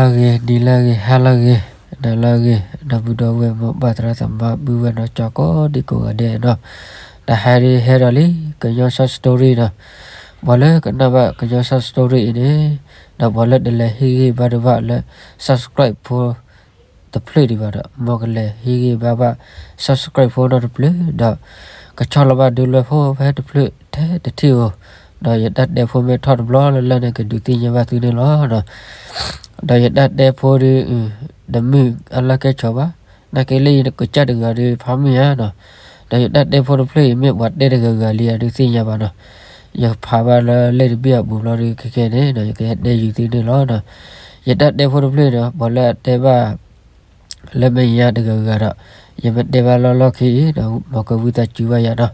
ဟါလၢအဂ့ၤ, နံၤလၢအဂ့ၤ, ဟါလၢအဂ့ၤ, နၤလၢအဂ့ၤ, ဒီပုၢ်ဒီဝဲၢ်မိၢ်ပၢ်သရၣ်သမါ ပုၢ်ဝဲၢ်နီၢ်ကၠီကိးဒံကိးဂၤဒဲးနီၤ, တဟါဒုးဟဲဒီးလံ ကညီ short story နီၤ, ပှၤလၢကနၣ်ဘၣ်ကညီ short story အံၤန့ၣ်, ဒီးပှၤလၢတလဲၤဟ့ၣ်ဂံၢ်ဘါဒံးဘၣ်လၢ subscribe ဖိ တဖျၢၣ်ဒံးဘၣ်ဒီး မ်ကလဲၤဟ့ၣ်ဂံၢ်ဘါဘၣ် subscribe ဖိနီတဖျၢၣ်ဒီး ကဆီၣ်လီၤဘၣ်ဒုးလွဲဖိဖဲတဖျၢၣ်ထဲတထံၣ်ဧိၤ, ဒီးယတၢ်တဲဖိမ့ၢ်ထီၣ်တဘျီလၢ်လၢ်န့ၣ် ကဒုးသ့ၣ်ညါဘၣ်သုန့ၣ်လီၤ. ဒီးယတၢ်တဲဖိဒုး တမ့ၢ်အလီၢ်ကဲဆီဘၣ်, နာ်က့လၢယကစၢ်တဂၤဒီးဖးမုၢ်ဧါနီၤ, ဒီးယတၢ်တဲဖိတဖျၢၣ်အံၤ မ့ၢ်ပှၤတဲတဂၤဂၤလံအဒုးသ့ၣ်ညါဘၣ်နီၤ, ယဖးဘၣ်လၢလံာ်တဘ့ၣ်အပူၤဘျီဒုး ခဲကဲန့ၣ်ဒီး ယကဟဲတဲယုာ်သုန့ၣ်လီၤ. ယတၢ်တဲဖိတဖျၢၣ်ဒီး ပှၤလၢအတဲဘၣ် လၢမဲာ်ညါတဂၤဂၤဒီး ယမ့ၢ်တဲဘၣ်လီၢ်လီၢ်ခံအံၤဒီး မ်ကဝံသးစူၤဘၣ်ယၤနီ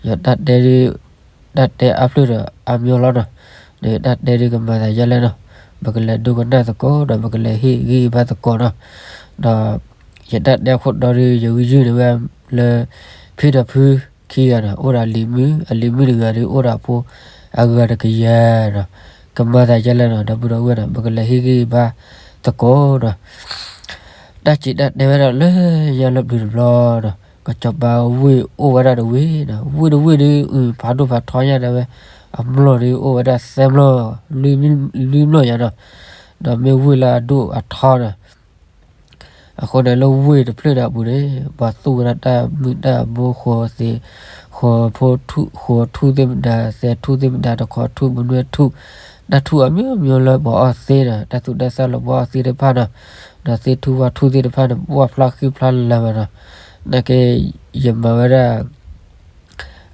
ၤ, ယတၢ်တဲဒုး တၢ်တဲအါဖျၢၣ်ဒီးအါမျိၤလီၤနီၤ, ဒီးယတၢ်တဲဒုးကမၤသးယဲလဲၣ်နီၤ, ပကလဲၤဒိကနၣ်သကိးဒီး ပကလဲၤဟ့ၣ်ဂံၢ်ဘါသကိးနီၤ, ဒီး ယတၢ်တဲခိၣ်တီဒုး ယဂံၢ်ယုၢ်န့ၢ်ဝဲလၢ ဖံဒီးဖုခံဂၤနီၤ, အိၣ်ဒီးလံၤမုၣ်, အလံၤမုၣ်တဂၤဒီးအိၣ်ဒီးအဖိ အဂၤတကယၤနီၤ, ကမၤသးယဲလဲၣ်နီၤ, ဒီပုၢ်ဒီဝဲၢ်နီၤ, ပကလဲၤဟ့ၣ်ဂံၢ်ဘါသကိးနီၤ. တၢ်စံးတၢ်တဲဝဲဒၣ်လၢ ယလီၤပျံၤတဘျီဒီး ကစီၤပၤဝ့ၢ်အိၣ်ဝဲဒၣ်တဝ့ၢ်နီၤ, ဝ့ၢ်တဝ့ၢ်ဒုး ဖးဒိၣ်ဖးထီညါဒၣ်ဝဲ, အမျိာ်ဒုးအိၣ်ဝဲဒၣ်သၢမျိာ်, လွံၢ်မျိာ်ယၤနီၤ, ဒီးမ့ၢ်ဝ့ၢ်လၢအဒိၣ်အထီဒီး အဃိန့ၣ်လၢဝ့ၢ်တဖျၢၣ်န့ၣ်အပူၤန့ၣ် ပှၤသူဝဲဒၣ်တၢ်မုၢ်တၢ်ဘိဃိးသ့, ဃိးဖိထူၣ်, ဃိးထူၣ်သ့ၣ်မတၤ, သဲးထူၣ်သ့ၣ်မတၤ, တခီထူၣ်, မနွဲၣ်ထူၣ်, တၢ်ထူၣ်အမျိၤမျိၤလၢပှၤအီၣ်သ့ဒီး တၢ်သူၣ်တၢ်သၣ်လၢပှၤအီၣ်သ့တဖၣ်နီၤ, ဒီးသ့ၣ်ထူၣ်ဝၣ်ထူၣ်သ့ၣ်တဖၣ်န့ၣ် ပှၢ်ဖျါဃံဖျါလၤဘၣ်နီၤ, နာ်က့ ယမၤဝဲဒၣ်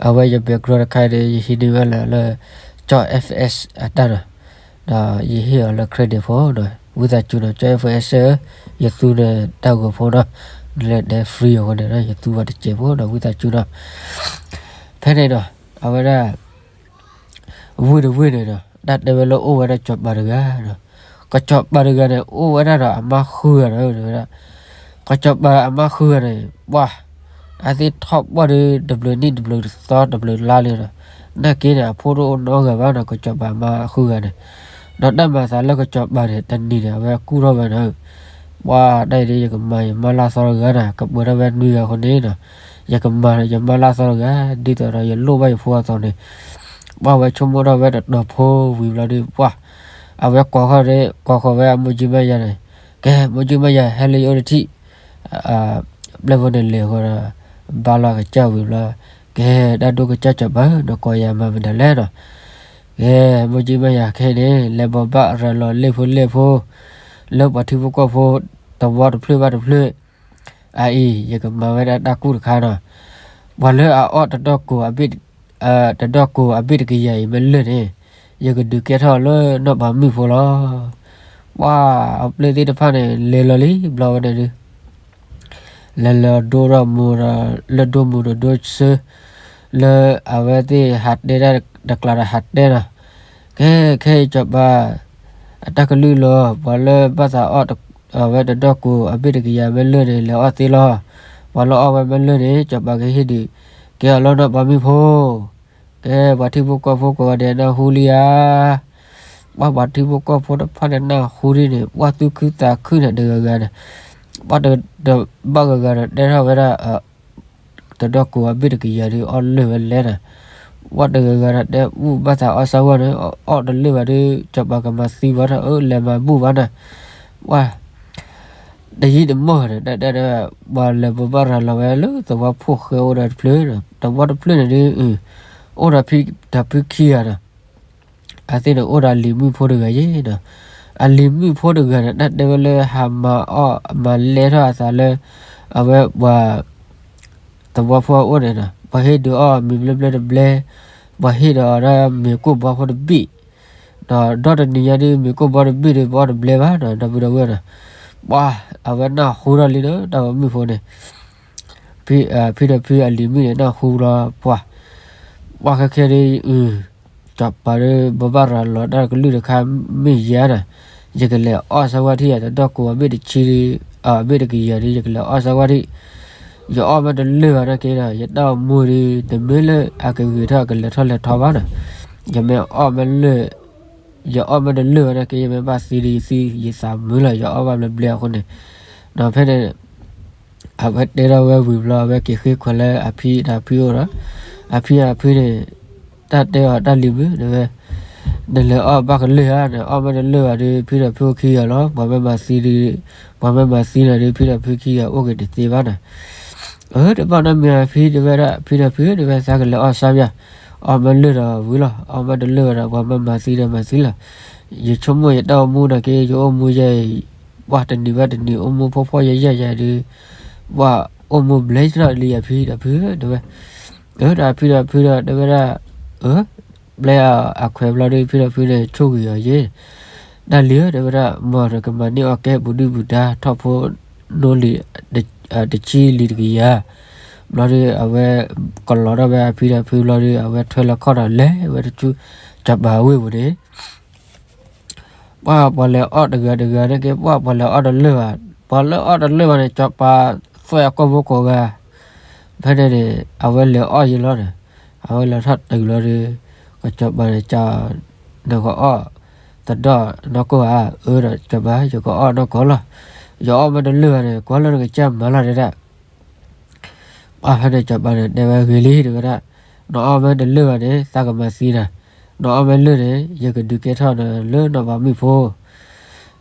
အဝဲယ background တခါအံၤန့ၣ် ယဟံးန့ၢ်ဝဲလၢ လၢ ကၠီၣ် FS အတၢ်နီၤ, ဒီးယဟ့ၣ်အီၤလၢ credit ဖိနီၤ, ဝံသးစူၤနီၤ, ကၠီၣ် FS ဧၢ, ယသူန့ၣ်တၢ်ဂီၤဖိနီၤ, နလဲၤတဲ free အဃိန့ၣ်ဒီး ယသူဝဲတစဲးဖိဒီး ဝံသးစူၤနီၤ. ဖဲန့ၣ်ဒီး အဝဲဒၣ် ဝ့ၢ်တဝ့ၢ်န့ၣ်ဒီး တၢ်တဲဝဲလၢအိၣ်ဝဲဒၣ်စီၤပၤတဂၤဒီး ကစီၤပၤတဂၤန့ၣ် အိၣ်ဝဲဒၣ်ဒီးအမါဃုဂၤဒီး တဲဝဲဒၣ်, ကစီၤပၤအမါဃုဂၤန့ၣ် ပှၢ် အသ့ၣ်ထီၣ်ပှၢ်ဒီး တဘျုးနံၣ်တဘျုးသီတဘျုးလါလံဒီး နာ်က့န့ၣ် အဖိတအိၣ်နီတဂၤဘၣ်နီၤ, ကစီၤပၤအမါဃုဂၤန့ၣ်, ဒီးတၢ်မၤသးလၢကစီၤပၤန့ၣ် တနံၤန့ၣ် အဝဲကူၣ်ထီၣ်ဝဲန့ၣ်, ပှၢ် တၢ်အံၤဒ်ယကမၤယမါလၢ်သီတဂၤန့ၣ် ကပှဲၤထီၣ်ဝဲနွံဂၤအဃိန့ၣ်ဒီး ယကမၤယမါလၢ်သီတဂၤ ဒ်သိးဒီးယလိၣ်ဘၣ်ယဖိအသိးန့ၣ် ပှၢ်ဝဲဆိကမိၣ်ထီၣ်ဝဲတတီၤဖိဝံၤဘျီဒီး ပှၢ် အဝဲကိးဃီၤဒီး ကိးဃီၤဝဲအမိၢ်ကၠံမါယၤန့ၣ်, ကဲ မိၢ်ကၠံမါယၤ ဟဲလၢယအိၣ်တထံၣ်, ပျဲၢ်ဖိန့ၣ်လဲၤဃီၤဒီး ဘါလီၤကစၢ်ဝံၤဘျီ, ကဲ တၢ်ဒိၣ်ကစၢ်စီၤပၤဧၢ နကိးယၤမၤမနုၤလဲၣ်ဒီး, ကဲ မိၢ်ကၠံမါယၤ ခဲအံၤန့ၣ် လဲၤဘိးဘၣ်ရၤလီၤလံာ်ဖိလဲၢ်ဖိ လၢပှၤထံဖိကီၢ်ဖိ သဝီတဖျၢၣ်ဘၣ်တဖျၢၣ် အအံၤ ယကမၤဝဲဒၣ်တၢ်ကူၣ်တခါနီၤ, ပှၤလၢအအီၣ်တဒီၣ်ကိးအဘ့ၣ်, တဒီၣ်ကိးအဘ့ၣ်တကယၤအံၤမ့ၢ်လၢာ်န့ၣ်, ယကဒုးကဲထီၣ်လၢနီၢ်ပၤမုၣ်ဖိလီၤ. ပှၢ် အပျဲၢ်သ့ၣ်တဖၣ်န့ၣ် လဲၤလီၤလံ ဘျီဝဲန့ၣ်ဒုး လဲၤလီၤဒိၣ်ထီၣ်မူဒီး လၢဒိၣ်မူဒီးဒိၣ်ဆၢ, လၢအဝဲသ့ၣ်ဟးတဲတၢ်တကျါဒီးဟးတဲနီၤ, ကဲ ခဲအံၤစီၤပၤ အတၢ်ကလုၢ်လီၤ, ပှၤလၢဘၣ်သးအီၣ်အဝဲတဒီၣ်ကိးအဘ့ၣ်တကယၤမ့ၢ်လၢာ်န့ၣ် လဲၤအီၣ်သ့လီၤ. ပှၤလၢအီၣ်ဝဲမ့ၢ်လၢာ်န့ၣ် စီၤပၤကဟ့ၣ်ဒုးကဲအီၤလၢနီၢ်ပၤမုၣ်ဖိ. ကဲ ပှၤထံဖိကီၢ်ဖိကိးဂၤဒဲးနၢ်ဟူလံဧါ. ပှၢ် ပှၤထံဖိကီၢ်ဖိတဖၣ်န့ၣ်နၢ်ဟူဒ်န့ၣ် ပှၢ်သူၣ်ခုသးခုန့ၣ်တဂၤဂၤန့ၣ်, ပှၢ်တဘၣ်ဂၤဂၤဒီးတဲထီၣ်ဝဲဒၣ် တဒီၣ်ကိးအဘ့ၣ်တကယၤဒီးအီၣ်လၢာ်ဝဲလဲၣ်န့ၣ်, ပှၢ်တဂၤဂၤဒီးတဲအူၣ်ဘၣ်သးအီၣ်စၢ်ဝဲန့ၣ် အီၣ်တလၢာ်ဘၣ်ဒီး စီၤပၤကမၤသံဘၣ်ဒီး အၢ လဲၤမၤဘူၣ်ဘၣ်န့ၣ်, ပှၢ် တယံာ်တမီၢ်န့ၣ် တၢ်တဲဒီး ပှၤလဲၤဘိးဘၣ်ရၤလီၤဝဲလၢသဝီဖိၣ်ဃဲအိၣ်ဒီးတဖျၢၣ်, သဝီတဖျၢၣ်န့ၣ်ဒုး အိၣ်ဒီးဖံဒီးဖုခံဂၤဒီး အသ့ၣ်န့ၣ်အိၣ်ဒီးအလံၤမုၣ်ဖိတဂၤယဲဒီး အလံၤမုၣ်ဖိတဂၤန့ၣ် တၢ်တဲဝဲလၢဟးမၤအီၣ်မၤလဲထီၣ်အသးလၢ အဝဲပှၤ သဝီဖိအအိၣ်န့ၣ်ဒီး ပှၤဟ့ၣ်ဒုးအီၣ်မ့ၤဘျဲၣ်ဘျဲၣ်တဘျဲၣ်, ပှၤဟ့ၣ်ဒီးအီၤဒၣ်မ့ၤကိၢ်ဘီဖိတဘ့ၣ်, ဒီးဒီတနံၤညါဒုး မ့ၤကိၢ်ဘီတဘ့ၣ်ဒီး ပအီၣ်တဘျဲၣ်ဘၣ်ဒီး ဒီပုၢ်ဒီဝဲၢ်ဒီး ပှၤ အဝဲနၢ်ဟူထီၣ်လံဒီး တၢ်ဝဲမုၣ်ဖိန့ၣ် ဖံဒီးဖုအလံၤမုၣ်န့ၣ် နၢ်ဟူလီၤပှၤ, ပှၢ်ခဲခဲဒုး စီၤပၤဒီး ဘိးဘၣ်ရၤလီၤတၢ်ကလုၢ်တခါမ့ၢ်ယၤန့ၣ်, ယကလဲၤအီၣ်စၢ်ဝဲထံၣ် တဒီၣ်ကိးအဘ့ၣ်တဆံဒီး အဘ့ၣ်တကယၤဒီး ယကလဲၤအီၣ်စၢ်ဝဲထံၣ်, ယအီၣ်မ့ၢ်တလၢာ်ဘၣ်နာ်က့ဒီး ယတၢ်အိၣ်မူဒီး တမ့ၢ်လၢအကဂ့ၤထီၣ်အကလဲၤထီၣ်လဲၤထီဘၣ်န့ၣ်, ယမ့ၢ်အီၣ်မ့ၢ်လၢာ် ယအီၣ်မ့ၢ်တလၢာ်ဘၣ်နာ်က့ ယမ့ၢ်ဘၣ်သံဒ်ယသံ ယသးမုာ်လီၤ ယအီၣ်ဘၣ်ဘျဲဘျဲအဃိန့ၣ်, ဒီးဖဲန့ၣ် အဝဲတဲထီၣ်ဝဲဝံၤဘျီ အဝဲက့ၤဃ့ခွဲးလၢအဖံဒီးဖုအိၣ်ဒီး, အဖံအဖုန့ၣ် တၢ်တဲအီၤတၢ်လံၤမုာ် တဲဝဲ, နလဲၤအီၣ်ဘၣ်ကလၢာ်ဧါ, နအီၣ်မ့ၢ်တလၢာ်ဘၣ်ဒီး ဖံဒီးဖုအိၣ်ခံဂၤလီၤ, ပှၤမ့ၢ်မၤသံဒီး, ပှၤမ့ၢ်မၤသံနၤဒီး ဖံဒီးဖုခံဂၤအိၣ်က့ၤတသ့ဘၣ်နၤ. အၢ တဘၣ်နီတမံၤ ဖံတဲဝဲဒၣ် ဖံဒီးဖု တဲဝဲ သးကလဲၤအီၣ်စၢ်ယွၤ, အီၣ်မ့ၢ်လၢာ်ဒီးဝံၤလီၤ, အီၣ်မ့ၢ်တလၢာ်ဘၣ်ဒီး ပှၤမ့ၢ်မၤသံဒီးမၤသံလီၤ. ယဆိကမိၣ်ယတၢ်အိၣ်မူနာ်က့ ယအိၣ်မူယဲအံၤ ပှၤတနံၤဘၣ်တနံၤ အိၣ်မူဖှီၣ်ဖှီၣ်ယာ်ယာ်ယၤဒီး ပှၤအိၣ်မူဘျဲထီၣ်လံယၤဖံဒီးဖု တဲဝဲ, အၢ ဒီးဖံဒီးဖုဒီးတဲဝဲဒၣ်, အၢ ဘျဲအခွဲးဘျီဒီး ဖံဒီးဖုန့ၣ် ဆိၣ်ဂ့ၤအီၤယဲ, တၢ်လံၤဧၢ တဲဝဲဒၣ် မ်နကမၤန့ၢ်အီၣ်ကဲပူၤဒုၣ်ပူၤဒါ ထီၣ်ဖိနီလံၤ တဆံလံၤတကယၤ, ဘျီဒီး အဝဲကလီၤထီၣ်ဝဲအဖံဒီးဖုဘျီဒီး အဝဲထွဲလီၤခီၣ်ဒီးလဲၤဝဲတဆူ စီၤပၤအဝ့ၢ်ပူၤန့ၣ် ပှၤပှၤလဲၤအီၣ်တဂၤတဂၤန့ၣ်က့ ပှၤပှၤလဲၤအီၣ်တလၢာ်ဘၣ်, ပှၤလၢအီၣ်တလၢာ်ဘၣ်န့ၣ် စီၤပၤသွဲၣ်အကိာ်ဖိကိးဂၤ, ဖဲန့ၣ်န့ၣ် အဝဲလဲၤအီၣ်ယံၤလီၤန့ၣ်, အဝဲလဲၤထီၣ်တုၤလီၤဒီး ကစီၤပၤန့ၣ် နကအီၣ်သဒီၣ်နီၢ်ကိၢ်ဧါ, အၢ ဒီးစီၤပၤ ယကအီၣ်နီၢ်ကိၢ်လီၤ, ယအီၣ်မ့ၢ်တလၢာ်ဘၣ်န့ၣ် ကွၢ်လၢနကစၢ်မၤလီၤတဲဒၣ် ပှၤဖဲန့ၣ် စီၤပၤန့ၣ် တဲဝဲဂ့ၤလံ တဲဝဲဒၣ်, နအီၣ်မ့ၢ်တလၢာ်ဘၣ်န့ၣ် သးကမၤသံနၤ, နအီၣ်မ့ၢ်လၢာ်န့ၣ် ယကဒုးကဲထီၣ်နၤလၢနီၢ်ပၤမုၣ်ဖိ,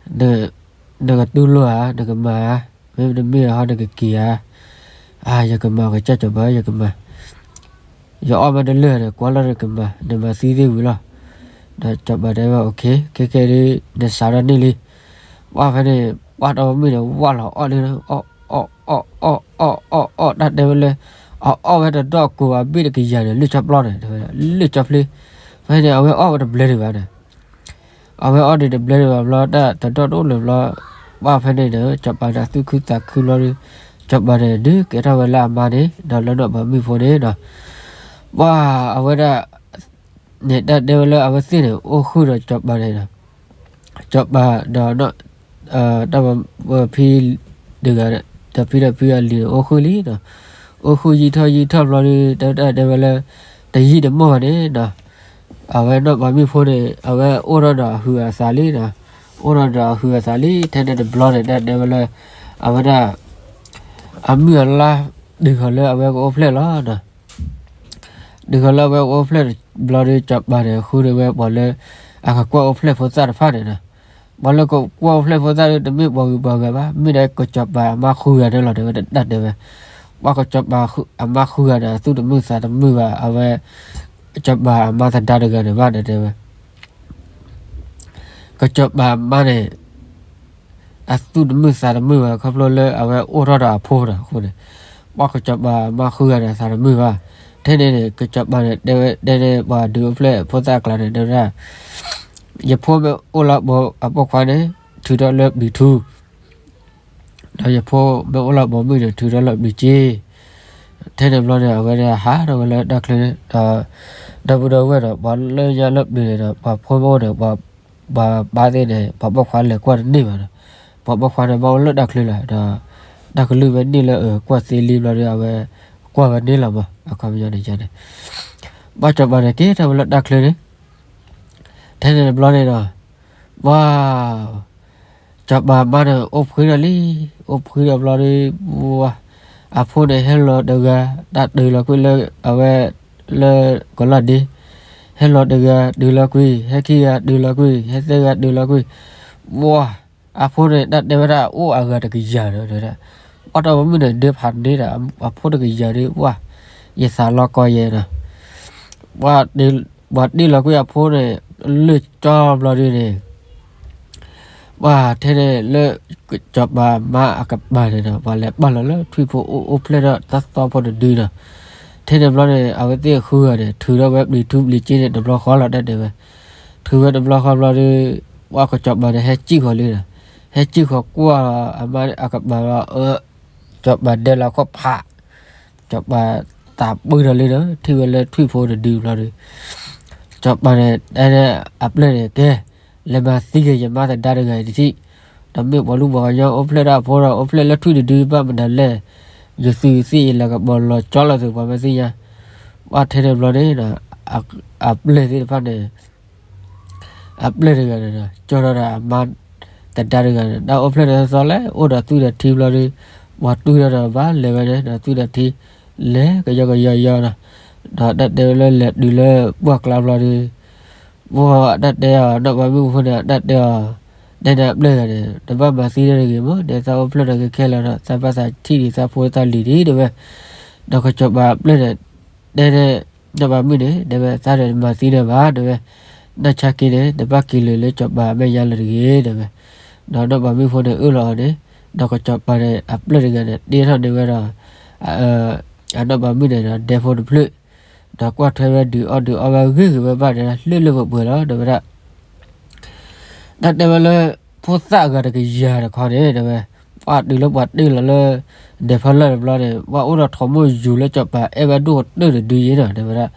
နကတူၢ်လိာ်ဧါ နကမၤဧါ, မ့တမ့ၢ်ဟီနကက့ၤဧါ, အါ ယကမၤ ကစၢ်စီၤပၤ ယကမၤ, ယအီၣ်မ့ၢ်တလၢာ်န့ၣ် ကွၢ်လၢနကမၤ နမၤသံသ့ၣ်ဝံၤလီၤ, ဒီးစီၤပၤတဲဝဲ okay ခဲကဲဒုး နစးထီၣ်န့ၢ်လံ, ပှၤဖဲန့ၣ် ပှၤတီမုၣ်န့ၣ် ဝၢ်လီၤအီၣ်န့ၣ် အီၣ် အီၣ် အီၣ် အီၣ် အီၣ် တၢ်တဲဝဲလၢ အအီၣ်ဝဲတဒီၣ်ကိးအဘ့ၣ်တကယၤန့ၣ် လၢၢ်ကၠီပျီန့ၣ် တဲဝဲ လၢၢ်ကၠီပျီ, ဖဲန့ၣ် အဝဲအီၣ်ဝဲတဘျဲဒံးဘၣ်န့ၣ်, အဝဲအီၣ်ဒံးတဘျဲဒံးဘၣ်ဘျီ တၢ်တဒီၣ်တအိၣ်လၢၤဘျီ, ပှၤဖဲန့ၣ်ဒီး စီၤပၤန့ၣ် သူၣ်ခုသးခုဘျီဒီး စီၤပၤန့ၣ် ဒုးကဲထီၣ်ဝဲလၢအမါန့ၣ် ဒီးလၢနီၢ်ပၤမုၣ်ဖိန့ၣ်ဒီး ပှၤအဝဲဒၣ် န့ၣ် တၢ်တဲဝဲလၢအဝဲသ့ၣ်န့ၣ် အိၣ်ဃုာ်ဒီးစီၤပၤန့ၣ်ဒီး စီၤပၤဒီး တၢ်ဖံတဂၤ ဒီးဖံဒီးဖုအလံၤန့ၣ် အိၣ်ဃုာ်လံဒီး အိၣ်ဃုာ်ယံာ်ထီၣ်ယံာ်ထီၣ်ဘျီဒီး တၢ်တဲဝဲလၢ တယံာ်တမီၢ်ဘၣ်န့ၣ်ဒီး အဝဲနီၢ်ပၤမုၣ်ဖိန့ၣ် အဝဲအိၣ်ထီၣ်ဒီးအဟုးအသးလံဒီး အိၣ်ထီၣ်ဒီးအဟုးအသးလံ ထဲန့ၣ်တဘျီန့ၣ် တၢ်တဲဝဲလၢ အဝဲဒၣ် အမုၢ်အလါ တုၤဃီၤလၢအဝဲကအိၣ်ဖျဲၣ်လီၤဒီး တုၤဃီၤလၢအဝဲကအိၣ်ဖျဲၣ်ဘျီဒီး စီၤပၤန့ၣ် ဃုန့ၢ်ဝဲပှၤလၢ အကကွၢ်အိၣ်ဖျဲၣ်ဖိသၣ်တဖၣ်န့ၣ်ဒီး ပှၤလၢကကွၢ်အိၣ်ဖျဲၣ်ဖိသၣ်ဒီး တမ့ၢ်ပှၤဂုၤပှၤဂၤဘၣ် မ့ၢ်ဒၣ်ကစီၤပၤအမါဃုဂၤန့ၣ်လီၤ တဲဝဲတၢ်တဲဝဲ ပှၤကစီၤပၤအမါဃုဂၤန့ၣ် အသူၣ်တမုာ်သးတမုာ်ဘၣ် အဝဲ စီၤပၤအမါသဒါတဂၤန့ၣ်ဘၣ်န့ၣ်တဲဝဲ ကစီၤပၤအမါန့ၣ် အသူၣ်တမုာ်သးတမုာ်ဘၣ် ခီဖျိလၢအဝဲအိၣ်ထီၣ်ဒီးအဖိဒီးအဃိန့ၣ် ပှၤကစီၤပၤအမါဃုဂၤန့ၣ် သးတမုာ်ဘၣ်. ထဲန့ၣ်န့ၣ် ကစီၤပၤန့ၣ် တဲဝဲ တဲန့ၣ် ပှၤဒုးအိၣ်ဖျဲၣ်ဖိသၣ်အကျါန့ၣ် တဲဝဲဒၣ် ယဖိမ့ၢ်အိၣ်လၢအပိာ်ခွါန့ၣ် ထုးထီၣ်လၢပျံၤထူ ဒီးယဖိမ့ၢ်အိၣ်လၢပိာ်မုၣ်န့ၣ် ထုးထီၣ်လၢပျံၤစ့ ထဲန့ၣ်ဘျီန့ၣ် အဝဲဒၣ်ဟးထီၣ်ဝဲလၢတၢ်ချၢန့ၣ်ဒီး ဒီပုၢ်ဒီဝဲၢ်ဒီး ပှၤလၢညါလၢပျံၤန့ၣ်ဒီး ပှၤဖိမ့ၢ်အိၣ်န့ၣ် ပှၤ ပှၤဘါသ့ၣ်န့ၣ် ပှၤပိာ်ခွါလဲၤကွၢ်တန့ၢ်ဘၣ်ဒီး ပှၤပိာ်ခွါန့ၣ် ဘၣ်အိၣ်လၢတၢ်ချၢလီၤဒီး တၢ်ကလုၢ်ဝဲန့ၢ်လၢအကွၢ်သ့လံဘျီဒီး အဝဲကွၢ်ဝဲန့ၣ်လီၤမး အခီပညီန့ၣ်န့ၣ် ဘၣ်စီၤပၤန့ၣ် က့ၤထီၣ်ဝဲလၢတၢ်ချၢန့ၣ် ထဲန့ၣ်တဘျီန့ၣ်ဒီး ပှၤ စီၤပၤမါန့ၣ် အိၣ်ဖှံထီၣ်လံ, အိၣ်ဖှံထီၣ်ဘျီဒီး ပှၤ အဖိန့ၣ် ဟဲလီၤတဂၤ တၢ်တုၤလီၤကွံာ်လၢ အဝဲ လၢကလီၢ်ဒ့, ဟဲလီၤတဂၤတုၤလီၤကွံာ်, ဟဲခံဂၤတုၤလီၤကွံာ်, ဟဲသၢဂၤတုၤလီၤကွံာ်, ပှၤ အဖိန့ၣ် တၢ်တဲဝဲဒၣ်အိၣ်အဂၤတကယၤဒီး တဲဝဲဒၣ်, ပှၤတီမုၣ်န့ၣ် ဒၢဖးန့ၢ်ဒီး အဖိတကယၤဒီး ပှၤ ယသးလီၤကီယဲဒီး ပှၤ ပှၤတ့ၢ်လီၤကွံာ်အဖိန့ၣ် လၢၢ်ကၠီဘျီဒုန့ၣ် ပှၤထဲန့ၣ်လၢ စီၤပၤမါအကပၤန့ၣ်ဒီး ပှၤလဲၤပာ်လီၤလၢထွံၣ်ဖိအိၣ်အိၣ်ဖျဲၣ်ထီၣ်တၢ်သီဖိတဒုဒီး ထဲန့ၣ်ဘျီန့ၣ် အဝဲသ့ၣ်ဃုဂၤန့ၣ် ထုးထီၣ်ဝဲပျံၤထူပျံၤစ့န့ၣ်တဘျီဃီလီၤ တၢ်တဲဝဲ ထုးဝဲတဘျီဃီဘျီဒီး ပှၤကစီၤပၤန့ၣ် ဟဲစံၣ်ဃီၤလံဒီး ဟဲစံၣ်ဃီၤကွၢ်အမါအကပၤလီၤ အၢ စီၤပၤဒဲလီၤခီၣ်ဖး စီၤပၤသးပှၢ်ထီၣ်လံဒီး ထံၣ်ဝဲလၢထွံၣ်ဖိတဒုဘျီဒီး စီၤပၤန့ၣ် တဲန့ၣ်အပျဲၢ်န့ၣ် ကဲ လဲၤမၤသံက့ၤယမါသဒါတဂၤအံၤတထံၣ်, ဒီးမ့ၢ်ပှၤလူၢ်ပှၤကညီအိၣ်ဖျဲၣ်ဒၣ်အဖိဒီး အိၣ်ဖျဲၣ်လၢထွံၣ်တဒုဘၣ်မနုၤလဲၣ်, ယသူသ့ၣ်ယလၤကပီၤလီၤကၠီလီၤသ့ၣ်ပှၤမ့ၢ်သ့ၣ်ညါ, ဘၣ်ထဲန့ၣ်ဘျီန့ၣ် အပျဲၢ်သ့ၣ်တဖၣ်န့ၣ် အပျဲၢ်တဂၤန့ၣ်ဒီး ကၠီထီၣ်ဒီးအမါ သဒါတဂၤန့ၣ် တၢ်အိၣ်ဖျဲၣ်ဒီးသီသီလဲၣ် အိၣ်ဒီးသွံၣ်ဒီးထံဘျီဒီး ပှၤတွံၢ်ထီၣ်ဒီးဘၣ်လဲၤဝဲန့ၣ်ဒီး သွံၣ်ဒီးထံ လဲၤကယီကယီယီနီၤ. ဒီးတၢ်တဲဝဲလၢလဲၤတုၤလၢပှၢ်ကျါဘျီဒီး ပှၢ်တၢ်တဲအီၤ နီၢ်ပၤမုၣ်ဖိန့ၣ် တၢ်တဲအီၤ တဲန့ၣ်အပျဲၢ်တဂၤန့ၣ် တဘၣ်မၤသံတၢ်တဂ့ၤမး တဲသးအိၣ်ဖျဲၣ်ဒီးကခဲလၢာ်ဒီး သးဘၣ်သးထံၣ်ဒံးသးဖိသၣ်လံၤဒံး တဲဝဲ. ဒီးကစီၤပၤအပျဲၢ်န့ၣ် တဲန့ၣ် နီၢ်ပၤမုၣ်န့ၣ် တဲဝဲ သးဒီးမၤသံန့ၣ်ဘၣ် တဲဝဲ. နၢ်ဆါက့န့ၣ် တဘၣ်က့ၤလၢာ်လၢစီၤပၤအမဲာ်ညါလၢၤတဂ့ၤ တဲဝဲ. ဒီးနီၢ်ပၤမုၣ်ဖိန့ၣ်အၢၣ်လီၤအီၤန့ၣ် ဒီးကစီၤပၤန့ၣ် အပျဲၢ်တဂၤန့ၣ် တ့ထီၣ်န့ၢ်ဝဲဒီး အနီၢ်ပၤမုၣ်န့ၣ်ဒီး ဒဲဖိတဖျၢၣ် ဒီးကွၢ်ထွဲဝဲဒုးအီၣ်ဒုးအီဝဲဂ့ၤဂ့ၤဝဲဘၣ်န့ၣ် လၢလၢပှဲၤပှဲၤလီၤ တဲဝဲဒၣ်. တၢ်တဲဝဲလၢ ဖိသၣ်အဂၤတကယၤတခီန့ၣ် တဲဝဲ ပှၤတုၤလၢပှၤတ့ၢ်လီၤလၢ ဒဲဖီလာ်တဘျီန့ၣ် ပှၤအိၣ်ဒီးထိးမိၢ်ယူၤလၢစီၤပၤအဲၣ်ဝဲဒိၣ်ကတၢၢ်တဒုယ့ၤနီၤ တဲဝဲဒၣ်.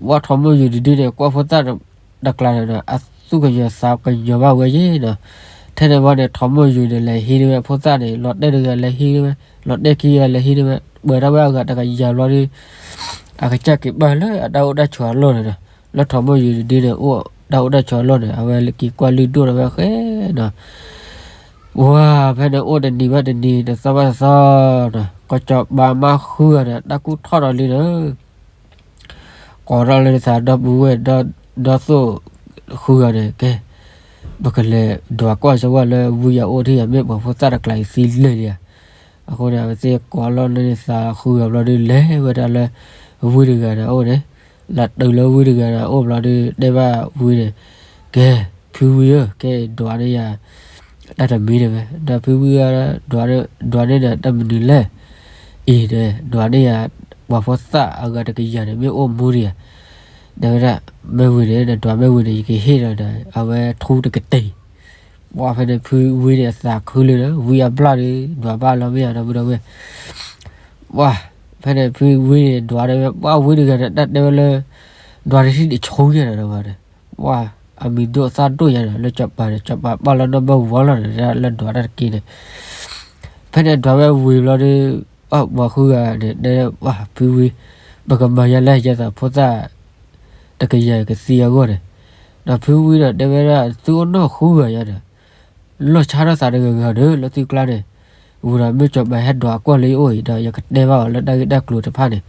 ပှၤထိးမိၢ်ယူၤတဒုန့ၣ် ကွၢ်ဖိသၣ်တကျါန့ၣ်ဒီး အသူၣ်ကညီၤသးကညီၤဘၣ်ဝဲယ့ၤနီၤ. ထဲန့ၣ်ဘၣ်န့ၣ် ထိးမိၢ်ယူၤန့ၣ် လဲၤဟံးန့ၢ်ဝဲဖိသၣ်န့ၣ် လီၤတဲာ်တဂၤလဲၤဟံးန့ၢ်ဝဲ လီၤတဲာ်ခံဂၤလဲၤဟံးန့ၢ်ဝဲ ပှဲၤထီၣ်ဝဲအဂၤတကယၤဘျီဒီး အကစၢ်က့ၤဘၣ်လၢအတၢ်အိၣ်တၢ်ဆိးအလီၢ်န့ၣ်ဒီး လၢထိးမိၢ်ယူၤတဒုန့ၣ် အိၣ်တၢ်အိၣ်တၢ်ဆိးအလီၢ်န့ၣ် အဝဲက့ၤကွၢ်လုၢ်ဒိၣ်ထီၣ်ဝဲဃဲနီၤ. ပှၤဖဲန့ၣ်အိၣ်တနံၤဘၣ်တနံၤ တသီဘၣ်တသီနီၤ ကစီၤပၤမါဃုဂၤန့ၣ် တၢ်ကူၣ်ထီၣ်ဒီးလံဒီး ကိးထီၣ်လၢသးဒီပုၢ်ဝဲၢ် ဒီသိၣ်ဃုဂၤန့ၣ် ကဲ ပကလဲၤဒွးကွၢ်စၢၤဝဲလၢဝံယၤအိၣ်ထံၣ်ယၤ မ့ၢ်ပှၤဖိသၣ်တကျါအံၤသံလဲၢ်လံဧါ. အဃိန့ၣ် အဝဲသ့ၣ်ကိးလီၤလၢသးဃုဂၤဘျီဒီး လဲၤဝဲဒၣ်လၢ ဝံတဂၤန့ၣ်အအိၣ်န့ၣ်, လၢတုၤလၢဝံတဂၤန့ၣ်အအိၣ်ဘျီဒီး တဲဘၣ်ဝံန့ၣ်, ကဲ, ဖုဝံဧၢ, ကဲဒွးန့ၢ်ယၤ တၢ်တမံၤတဲဝဲ, ဒီးဖုဝံ ဒွးန့ၢ်ဒီးတၢ်မနုၤလဲၣ်. အံၤတဲ, ဒွးန့ၢ်ယၤ ပှၤဖိသၣ်အဂၤတကယၤန့ၣ် မ့ၢ်အိၣ်မူဒံးဧါ. တဲဝဲဒၣ်, မ့ၢ်ဝံၤန့ၣ် နဒွးမ့ၢ်ဝံၤန့ၣ် ယကဟ့ၣ်ဒီး အဝဲထူတကတ့ၢ်. ပှၤဖဲန့ၣ်ဖုဝံန့ၣ်အသးခုလံဒီး ဝံအဘျၣ်ဒီး ဒွးဘၣ်လီၤမ့ၢ်ဧါ ဒီပုၢ်ဒီဝဲၢ်. ပှၤဖဲန့ၣ်ဖုဝံန့ၣ် ဒွးဒီးဝဲ ပှၤဝံတဂၤန့ၣ် တၢ်တဲဝဲလၢ ဒွးတထံၣ်တဆိညါဒီး ပှၤအမံၤဒိၣ်သၣ်ဒိၣ်ညါဒီး လၢစီၤပၤန့ၣ် စီၤပၤပာ်လီၤနီၢ်ဘၢဝီလီၤဒီး လၢဒွးတၢ်တက့ၢ်န့ၣ်. ဖဲန့ၣ်ဒွးဝဲဝံၤဘျီဒီး ပှၤဃုဂၤန့ၣ် တဲဝဲ ဖုဝံ, ပကမၤယဲလဲၣ် ယဲသးဖိသၣ် တကယၤကသံအဂီၢ်န့ၣ်. ဒီးဖုဝံဒီးတဲဝဲဒၣ် သုအိၣ်နီၢ်ဃုဂၤယါဒီး လီၢ်ဆါထီၣ်သးတဂၤဂၤဒီး လၢသုကျါန့ၣ်, ဝံၤဒီးမ့ၢ်စီၤပၤဟဲဒွးကွၢ်လၢယအိၣ်အံၤဒီး ယကတဲဘၣ်အီၤလၢတၢ်ဂ့ၢ်တၢ်ကျိၤတဖၣ်န့ၣ်.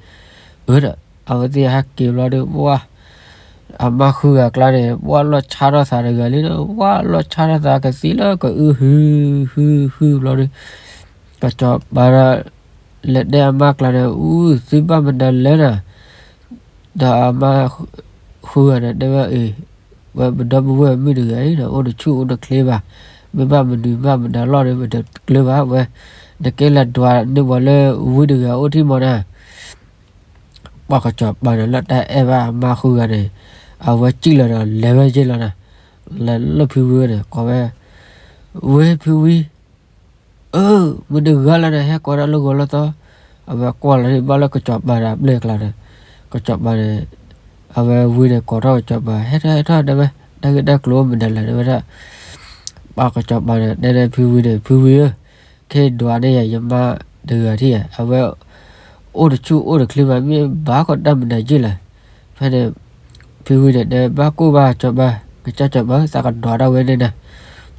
အၢဒီး အဝဲသ့ၣ်ဟဲက့ၤဘျီဒီး ပှၤ အမါဃုဂၤကျါန့ၣ် ပှၤလီၢ်ဆါထီၣ်သးတဂၤလံဒီး ပှၤလီၢ်ဆါထီၣ်သးကသံလၢကအုဟုဟုဟုဘျီဒီး ကစီၤပၤဒီး လဲၤတဲအမါကျါန့ၣ် အူ သုဘၣ်မနုၤလဲၣ်နၤ. ဒီးအမါဃုဂၤန့ၣ် တဲဝဲအံၤ, ဝဲပဒီပုၢ်ဝဲၢ်မုၣ်တဂၤအံၤဒီး အိၣ်တဆူၣ်အိၣ်တချ့ဘၣ်, မ့ၢ်ဘၣ်မနုၤဘၣ်မတၤလီၢ်ဒီး ပတကျၢၤဘၣ်ဝဲ, နကဲလဲၤဒွးန့ၢ်ပှၤလၢဝံတဂၤအိၣ်ထံၣ်မီၤနၤ. ပှၤကစီၤပၤန့ၣ် လၢတၢ်အဲၣ်ဘၣ်အမါဃုဂၤန့ၣ် အဝဲစံၣ်လီၤဒီးလဲၤဝဲယ့ၢ်လီၤနၤ. လဲၤလၢဖုဝံဝဲန့ၣ် ကိးဝဲ, ဝ့ဖုဝံ, အၢ, မုၢ်တဂၤလၢနဟဲကိးတၢ်လၢဂီၤလၢသီ, အဝဲကွၢ်လီၤန့ၢ်ဘၣ်လၢကစီၤပၤဒီးအပျဲၢ်အကျါဒီး ကစီၤပၤန့ၣ် အဝဲဝံန့ၣ် ကိးထီၣ်ကစီၤပၤ ဟဲထီၣ်ဟဲထီၣ်တဲဝဲ, တၢ်ဂ့ၢ်တၢ်ကျိၤအိၣ်မနုၤလဲၣ် တဲဝဲဒၣ်. ပှၤကစီၤပၤန့ၣ် တဲန့ၢ်ဖုဝံန့ၣ် ဖုဝံဧၢ, ခဲဒွးန့ၢ်ယၤယမါတဂၤထံၣ်ဧါ, အဝဲ အိၣ်တဆူၣ်အိၣ်တချ့ဘၣ် မ့ၢ်ဘၣ်ကီးတၢ်မနုၤယ့ၢ်လဲၣ်. ဖဲန့ၣ် ဖုဝံန့ၣ် တဲဘၣ်ကိၢ်ဘၣ်စီၤပၤ, ကစၢ်စီၤပၤဧၢ သးကဒွးဒၣ်ဝဲန့ၣ်နၤ.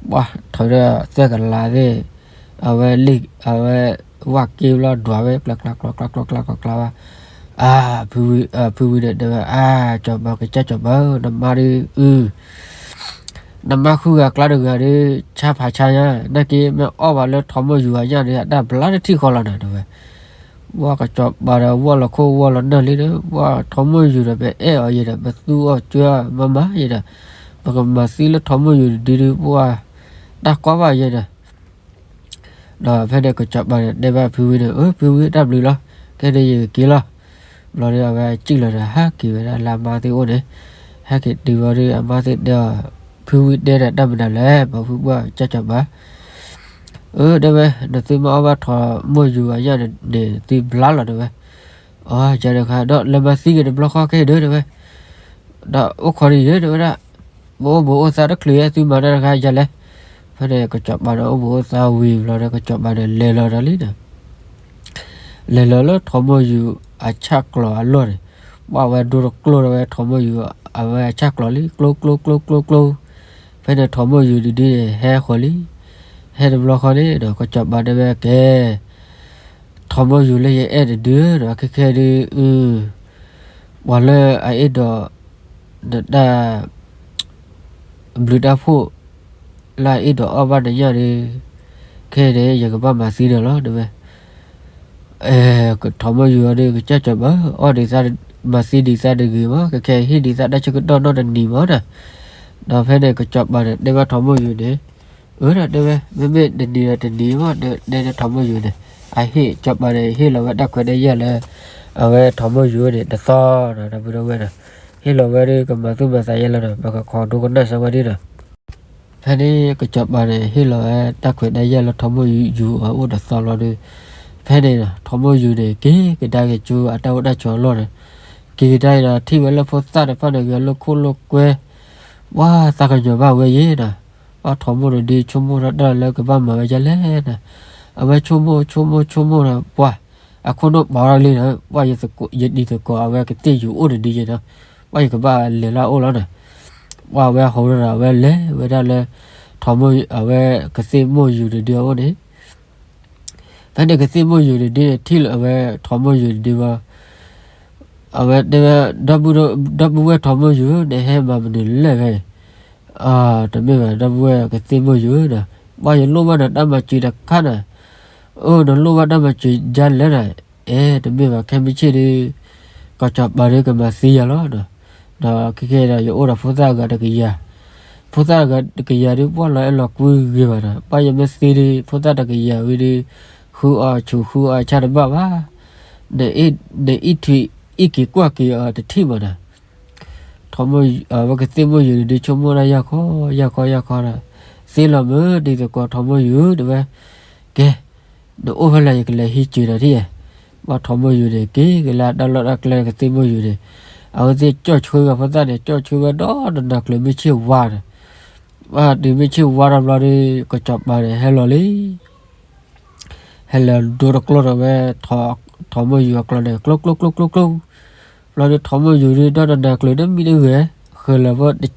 ပှၤထီၣ်ဒီးသဲကလၤသ့ၣ်, အဝဲလံၣ် အဝဲ ဝၣ်က့ဘျီဒွးဝဲ ကျးကျးကျးကျးကျးကျးကျးကျးဘၣ်. အါ ဖုဝံန့ၣ် တဲဝဲ အါ စီၤပၤ ကစၢ်စီၤပၤဧၢ နမါဒုးအု နမါဃုဂၤကျါတဂၤဒီး ဆါဖးဆါညါ နာ်က့ မ့ၢ်အီၣ်ဘၣ်လၢထိးမိၢ်ယူၤအညၣ်ဒီး အတၢ်ဘျါတထံၣ်ဃီလီၤနၤ တဲဝဲ. ပှၤကစီၤပၤဒီး ဝီၢ်လီၤခိၣ်ဝီၢ်လီၤနၢ်လံဒီး ပှၤထိးမိၢ်ယူၤဒီး ပအဲၣ်အီၤယဲဒီး ပသူအီၤကွၢ်မၤမၤယဲဒီး ပကမၤသံလၢထိးမိၢ်ယူၤတဒုဒီး ပှၤတၢ်ကွၢ်ဘၣ်ယဲဒီး ဒီးဖဲန့ၣ်ကစီၤပၤန့ၣ် တဲဘၣ်ဖုဝံန့ၣ် အၢ ဖုဝံ တၢ်ဘျုးလီၤ ခဲန့ၣ်ယကက့ၤလီၤ. ဘျီဒီး အဝဲစံၣ်လီၤဒီး ဟးက့ၤဝဲဒၣ်လၢအမါသ့ၣ်အိၣ်န့ၣ်, ဟဲက့ၤတုၤဘျီဒီး အမါသ့ၣ်တဲအီၤ, ဖုဝံတဲဒီးတၢ်မနုၤလဲၣ် ပှၤဖုပှၢ်ကစၢ်စီၤပၤ. အၢ တဲဝဲ နသုမ့ၢ်အီၣ်ဘၣ်ထိးမိၢ်ယူၤအညၣ်န့ၣ် သုဘျါလီၤ တဲဝဲ. အီ ယၤတခါ ဒီးလဲၤမၤသံက့ၤတဘျီဃီခဲအံၤဒီး တဲဝဲ. ဒီးအိၣ်ခိးဒံးယဲ တဲဝဲဒၣ်, ပအိၣ်ဘိးအိၣ်သါတချုးယဲ သုမၤတၢ်တခါယၤလဲၣ်. ဖဲန့ၣ်ကစီၤပၤန့ၣ် အိၣ်ဘိးအိၣ်သါဝံၤဘျီဒီး ကစီၤပၤန့ၣ် လဲၤလီၤဒီးလံဒီး လဲၤလီၤလၢထိးမိၢ်ယူၤအဆၣ်ကျီၤအလီၢ်န့ၣ်, ပှၤဝဲဒိတကျိၤဒီးဝဲထိးမိၢ်ယူၤ အဝဲအဆၣ်ကျီၤလံ ကျိကျိကျိကျိကျိ ဖဲန့ၣ်ထိးမိၢ်ယူၤတဒုန့ၣ် ဟဲဃီၤလံ. ဟဲတဘျီဃီန့ၣ်ဒီး ကစီၤပၤတဲဝဲကဲ, ထိးမိၢ်ယူၤလၢယအဲၣ်တဒုဒီး ခဲခဲဒု အု ပှၤလၢအအဲၣ်ဒိး နတၢ် ဘျုးတၢ်ဖှိၣ် လၢအအဲၣ်ဒိးအီၣ်ဘၣ်နညၣ်ဒီး ခဲအံၤန့ၣ် ယကဘၣ်မၤသံဒီးလီၤ တဲဝဲ. ထိးမိၢ်ယူၤအီၤဒီး ကစၢ်ကစီၤပၤ အီၣ်ဒံးသး မၤသံဒံးသးတဂ့ၤမး, ကခဲဟ့ၣ်ဒံးသးတၢ်ဆၢကတီၢ်နီတနံၤမးနီၤ. ဒီးဖဲန့ၣ်ကစီၤပၤန့ၣ် တဲဘၣ်ထိးမိၢ်ယူၤန့ၣ်, အၢ ဒီးတဲဝဲ မ့မ့ၢ်တနံၤဒီးတနံၤမး တဲန့ၢ်ထိးမိၢ်ယူၤန့ၣ်, အဟ့ၣ် ကစီၤပၤန့ၣ် ဟ့ၣ်လီၤဝဲတၢ်ခွဲးတၢ်ယာ်လၢ အဝဲထိးမိၢ်ယူၤန့ၣ်တသီဒီး ဒီပုၢ်ဒီဝဲၢ်ဒီး ဟ့ၣ်လီၤဝဲဒီး ကမၤသူၣ်မၤသးယဲလီၤဒီး ပကခိးဒိကနၣ်စၢၤဝဲဒၣ်ဒီး ဖဲန့ၣ်ကစီၤပၤန့ၣ် ဟ့ၣ်လီၤဝဲတၢ်ခွဲးတၢ်ယာ်လၢထိးမိၢ်ယူၤအအိၣ်တသီဘျီဒီး ဖဲန့ၣ်ဒီး ထိးမိၢ်ယူၤန့ၣ် က့ၤကဒါက့ၤဆူအတၢ်အိၣ်တၢ်ဆိးအလီၢ်န့ၣ်, က့ၤကဒါအံၤဒီး ထံၣ်ဝဲလၢဖိသၣ်တဖၣ်န့ၣ် ဂဲၤလိာ်ခိၣ်လိာ်ကွဲ, ပှၤသးကညီၤဘၣ်ဝဲယဲဒီး ပှၤထိးမိၢ်တဒု ဆိကမိၣ်ထီၣ်တၢ်လၢကဘၣ်မၤဝဲဒ်လဲၣ်ဒီး အဝဲဆိကမိၣ်ဆိကမိၣ်ဆိကမိၣ်ဒီး ပှၤ အခိၣ်နူာ်ပီၤထီၣ်လံဒီး ပှၤ ယဒ်သကိးအဝဲကသ့ၣ်ယူၤအိၣ်တဒုယဲဒီး ပှၤယကဘၣ်လဲၤလၢအအိၣ်လီၤဒီး ပှၤအဝဲဟိးဒီး အဝဲလဲၤဝဲဒၣ်လၢ ထိးမိၢ် အဝဲကသ့ၣ်မိၢ်ယူၤတဒုအအိၣ်န့ၣ် ဖဲန့ၣ်ကသ့ၣ်မိၢ်ယူၤတဒုန့ၣ် ထံၣ်လၢအဝဲထိးမိၢ်ယူၤတဒုဘၣ်, အဝဲတဲဝဲ ဒီပုၢ်ဝဲၢ်ထိးမိၢ်ယူၤ နဟဲမၤမနုၤလဲၣ်ဖဲအံၤ, တမ့ၢ်ဘၣ် ဒီပုၢ်ဝဲၢ်ကသ့ၣ်မိၢ်ယူၤဒီး ပှၤယလိၣ်ဘၣ်နတၢ်မၤစၢၤတခါန့ၣ်, အိ နလိၣ်ဘၣ်တၢ်မၤစၢၤဒ်လဲၣ်န့ၣ်, အဲ တမ့ၢ်ဘၣ် ခဲမုၢ်ဆ့ၣ်ဒီး ကစီၤပၤဒီးကမၤသံယၤလီၤဒီး, ဒီးခဲကဲဒီး ယအိၣ်ဒီးဖိသၣ်အဂၤတကယၤ, ဖိသၣ်အဂၤတကယၤဒီး ပှၤလီၤအဲၣ်လီၤကွံဂ့ၤဘၣ်ဒီး ပှၤယမ့ၢ်သံဒီး ဖိသၣ်တကယၤဝံၤဒီး ဃုအီၤဆူးဃုအီၤဆၣ်တဘၣ်ဘၣ်, နအံးထွံးအံးက့ၤကွၢ်က့ၤအီၤတထံၣ်ဘၣ်ဒီး ထိးမိၢ် အဝဲကသ့ၣ်မိၢ်ယူၤန့ၣ်ဒုး ဆိကမိၣ်ဒၣ်ယၢ်ခီယၢ်ခီယၢ်ခီဒီး သ့လီၤမုၢ် ဒ်သကိးထိးမိၢ်ယူၤတဲဝဲ, ကဲ, နအိၣ်ဖဲလဲၣ် ယကလဲၤဟံးစၢၤနၤထံၣ်ယဲ, ဘၣ်ထိးမိၢ်ယူၤန့ၣ် က့ၤက့ၤလၢတၢ်လီၢ်တၢ်ကျဲကသ့ၣ်မိၢ်ယူၤန့ၣ်, အဝဲသ့ၣ်ကၠီၣ်ဆှၢဝဲဖိသၣ်န့ၣ် ကၠီၣ်ဆှၢဝဲဒီးတနၤကျၢၤမုၢ်ဆ့ၣ်ဝါဒီး, ဘၣ်တုၤမုၢ်ဆ့ၣ်ဝါထီၣ်ဘျီဒီး ကစီၤပၤန့ၣ်ဟဲလီၤလံ ဟဲလီၤဒိတကျိဒီးဝဲ ထိးမိၢ်ယူၤအကျိန့ၣ် ကျိကျိကျိကျိကျိ, ဘျီဒီးထိးမိၢ်ယူၤဒီး ဒီတနၤကျၢၤတမံၤတဂဲၤ, ဃၢၤလၢၤဖိတစဲးဖိယါဒီး,